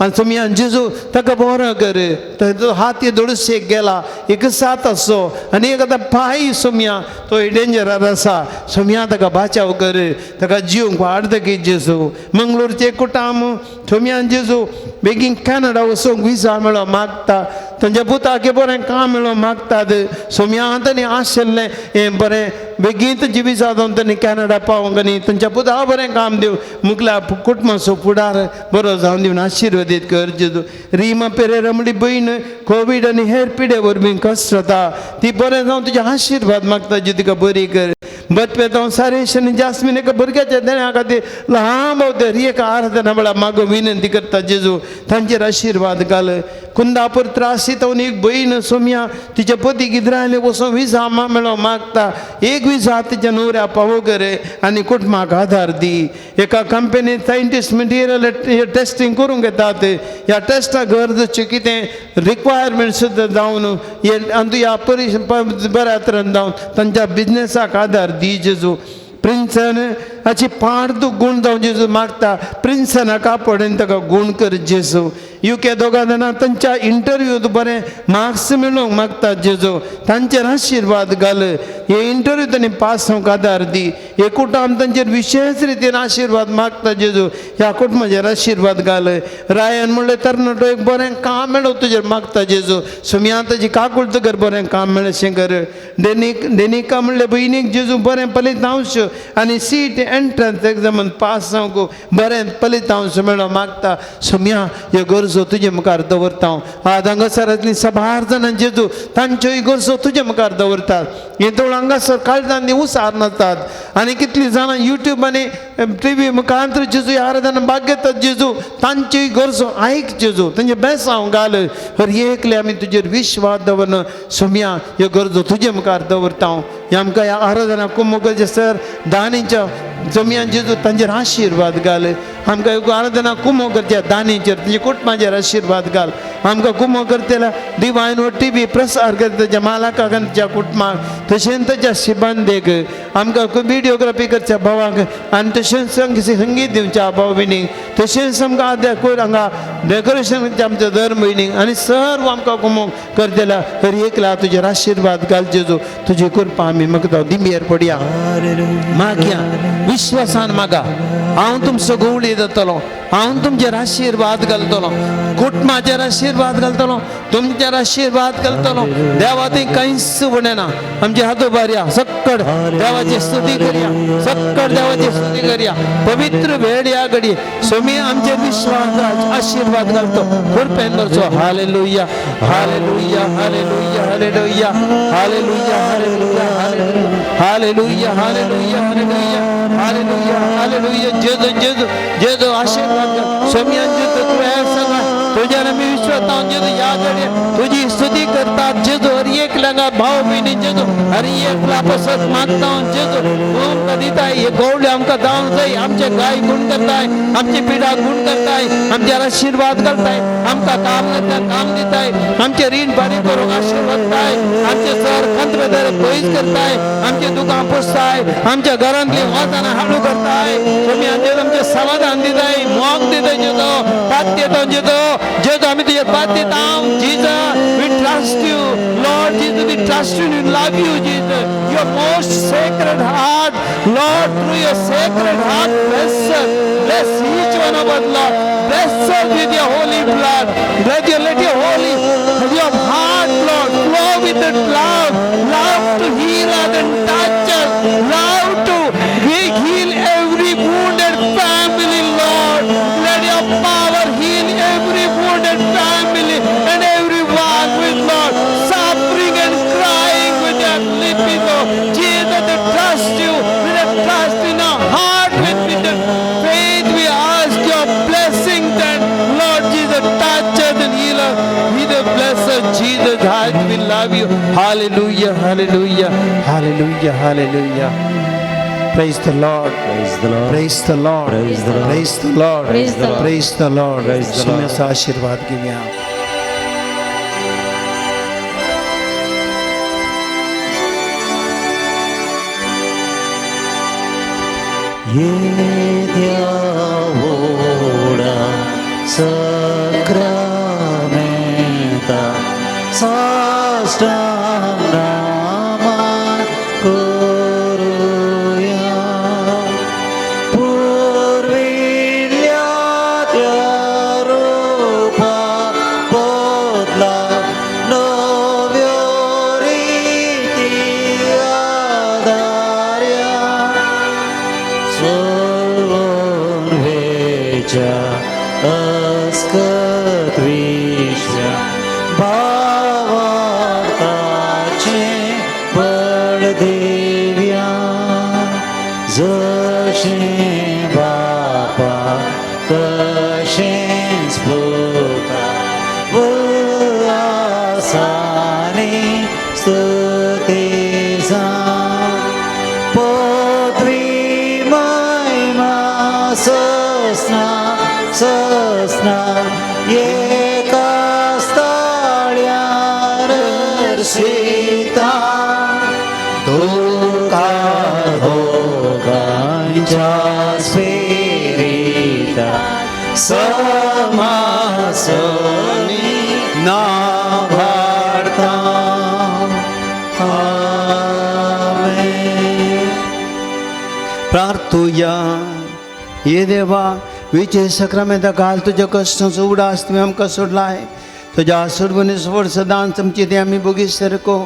आनी सोम्यान जेजू ताका बरो कर ताजो हात दोडशेक गेला एक सात आसो आनी एक आतां पांय सोम्या तो डेंजरार आसा सोम्या ताका बाचाव कर ताका जिवंक वाडतकीर जेजू. मंगळूरचे कुटाम सोम्यान जेजू बेगीन कॅनडा वचूंक विजा मेळो मागता तांच्या पुताक बरें काम मेळो मागतात सोम्या तांणी आशिल्लें हें बरें बेगीन तांची विजा जावन तांणी कॅनडा पावोंक आनी तांच्या पुता बरें काम दिवं मुखल्या कुटुंबाचो फुडार बरो जावन दिवन आशिर्वादीत कर जेजू. रिमा पेरेरा म्हणली भयण कोवीड आनी हेर पिडे वरवीं कश्ट जाता ती बरें जावन तुजे आशिर्वाद मागता जी तिका बरी कर. बतपेतांव सारेश आनी जास्मीन एका भुरग्याच्या देण्या खातीर ल्हान भाव एका आराधना वेळार मागो विनंती करता जेजू तांचेर आशिर्वाद घाल. कुंदापूर त्रास जावन एक भयण सोम्या तिच्या पतीक इद्रायले वचून विजा मेळो मागता एक विजा तिच्या न्हवऱ्या पावो कर आनी कुटुंबाक आदार दी. एका कंपनीत सायंटिस्ट मटेरियल टेस्टींग करूंक येतात ह्या टेस्टा गरजेचें कितें रिक्वायरमेंट सुद्दां जावन हे आनी ह्या परिश बऱ्या तरेन जावन तांच्या बिजनेसाक आदार दी जेजू. प्रिन्सन हाची पार्द गूण जावन जेजू मागता प्रिन्सनाक कापड आनी ताका गूण कर जेजू. युके दोगां जाणां तांच्या इंटरव्यूत बरें मार्क्स मेळोवंक मागता जेजू तांचेर आशिर्वाद घाल. हे इंटरव्यू तांणी पास जावंक आदार दी. हे कुटुंब तांचेर विशेश रितीन आशिर्वाद मागता जेजू ह्या कुटुंबाचेर आशिर्वाद घाल. रायन म्हणलें तरणाटो एक बरें काम मेळो तुजेर मागता जेजू सोम्या ताजी काकूळ कर बरें काम मेळशें कर. डेनिका म्हणलें भयणीक जेजू बरें फलितांश आनी सीट एंट्रन्स एग्जामान पास जावंक बरें फलितांश मेळो मागता सोम्या ह्यो गरजो तुजे मुखार दवरता हांव. आज हांगासरांतलीं सबार जाणां जेजू तांच्योय गरजो तुजे मुखार दवरतात. हे दोळ हांगासर काळजांनी उसार नासतात आनी कितलीं जाणां युट्यूब आनी टी व्ही मुखांतर जेजू ह्या आराधना भाग घेतात जेजू तांच्योय गरजो आयक जेजू तांचे बेसांव घाल. हर एकले आमी तुजेर विश्वास दवरन सोम्या ह्यो गरजो तुजे मुखार दवरता हांव. ह्या आमकां ह्या आराधना कुमोगचे सर दानीच्या जमयान जेजू तांचेर आशिर्वाद घाल. आमकां आराधना कुमो करच्या दानीचेर तांच्या कुटुंबाचेर आशिर्वाद घाल. आमकां कुमो करतल्या डिवायन व टी व्ही प्रसार करता ताच्या मालकाक आनी ताच्या कुटुंबाक तशेंच ताच्या शिबंदेक आमकां विडियोग्राफी करच्या भावाक आनी तशेंच संगीत दिवच्या भाव भयणीक तशेंच आमकां आद्या कोयर हांगा डेकोरेशन करच्या आमच्या धर्म भयणीक आनी सर्व आमकां कुमो करतल्या हर एकला तुजेर आशिर्वाद घाल जेजू तुजी कृपा आमी मागता दिंबेर पडया मागया विश्वासान मागा हांव तुमचो गवळी जातलो हांव तुमचेर आशिर्वाद घालतलो कुटुंबाचेर आशिर्वाद घालतलो तुमचेर आशिर्वाद घालतलो देवा थंय कांयच उणेना आमचे हात उबारया सक्कड देवाची स्तुती करया सक्कड देवाची स्तुती करया पवित्र भेड ह्या घडी स्वामी आमचे विश्वास आशिर्वाद घालतो कृपेन करचो. Hallelujah hallelujah hallelujah hallelujah hallelujah hallelujah hallelujah hallelujah hallelujah hallelujah hallelujah. जेजू जेजू जेजू आशीर्वाद घाल स्वामी जेजू तुवें सगळें तुज्यान आमी विश्वास जेजू ह्या घडये तुजी स्तुती करतात जेजू हर एक लागा भाव भयणी जेजू हर एकला पसत मागता जेजू तूं आमकां दिताय हे गवळे आमकां जावंक जाय आमचे गाय गुण करताय आमची पिडा गुण करताय आमचेर आशिर्वाद घालताय आमकां काम जाता काम दिताय आमचे रीण फारीक करूंक आशिर्वाद दिताय आमचे सर खंत बेदर पयस करताय आमचे दुकां पुसताय आमच्या घरांतली वाताना हाडू करताय तुमी आमचेर आमचें समाधान दिताय मोग दिताय जेजू पात दिता जेजू जेजू आमी तुजेर पात दिता. Jesus, we trust you. Lord Jesus, we trust you, we love you, Jesus. Your most sacred heart, Lord, through your sacred heart, bless us. Bless each one of us, Lord. Bless us with your holy blood. Let your holy, your heart, Lord, flow with that love. Love to heal us and touch us. Love to heal every wounded family, Lord. Let your power heal every wounded family and everyone with Lord suffering and crying with their lips. Oh, Jesus, they trust you. With a trust in our heart, with the faith, we ask your blessing and Lord Jesus, touch us and heal us. He the bless us, Jesus. We love you. Hallelujah, hallelujah, hallelujah, hallelujah. Praise the Lord. Praise the Lord. Praise the Lord. Praise the Lord. Praise the Lord. Praise the Lord. Praise the Lord. Praise the Lord. सुम्याचा आशीर्वाद घेऊया. येद्या व्हडा सक्रामेंता साष्टांग नमन करुया पुर्विल्ल्या त्या रूपा बदला नव्यो रिती आदार्या सोडून वेच्या अस्कत विश्व्या भावार्थाचें बळ दिव्या जशें बापा तशेंच पुता उल्हासानी स्तुती जावं पदवी महिमा ससना ससना एका स्थाळ्यार सीता तुका दोगांच्या स्पिरिता समासनी नाभारता. आमेन. प्रार्थुया. हे देवा विजय सक्रामेंता घाल तुज्या कश्टांचो उडास तुवें आमकां सोडलाय तुज्या सोडवणी सोड सदांच आमची ते आमी बोगीस सारको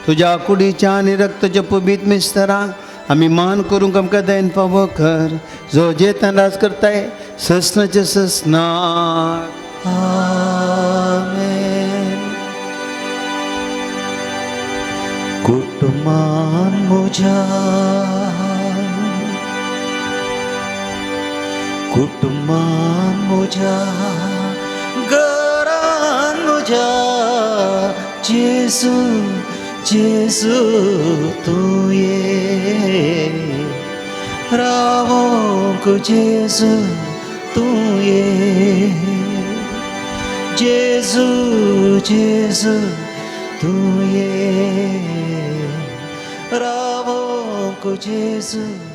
तुज्या कुडीच्या आनी रक्ताच्या पबीत मिस्तरांक आमी मान करूंक आमकां दयन फावो कर जो जेतान राज करताय ससनाचे ससनाक. आमेन. कुटुंबान म्हज्या कुटुंबान म्हज्या घरान म्हज्या जेजू जेजू तूं ये रावोंक जेजू तूं ये. जेजू जेजू जेजू तूं ये, रावोंक जेजू।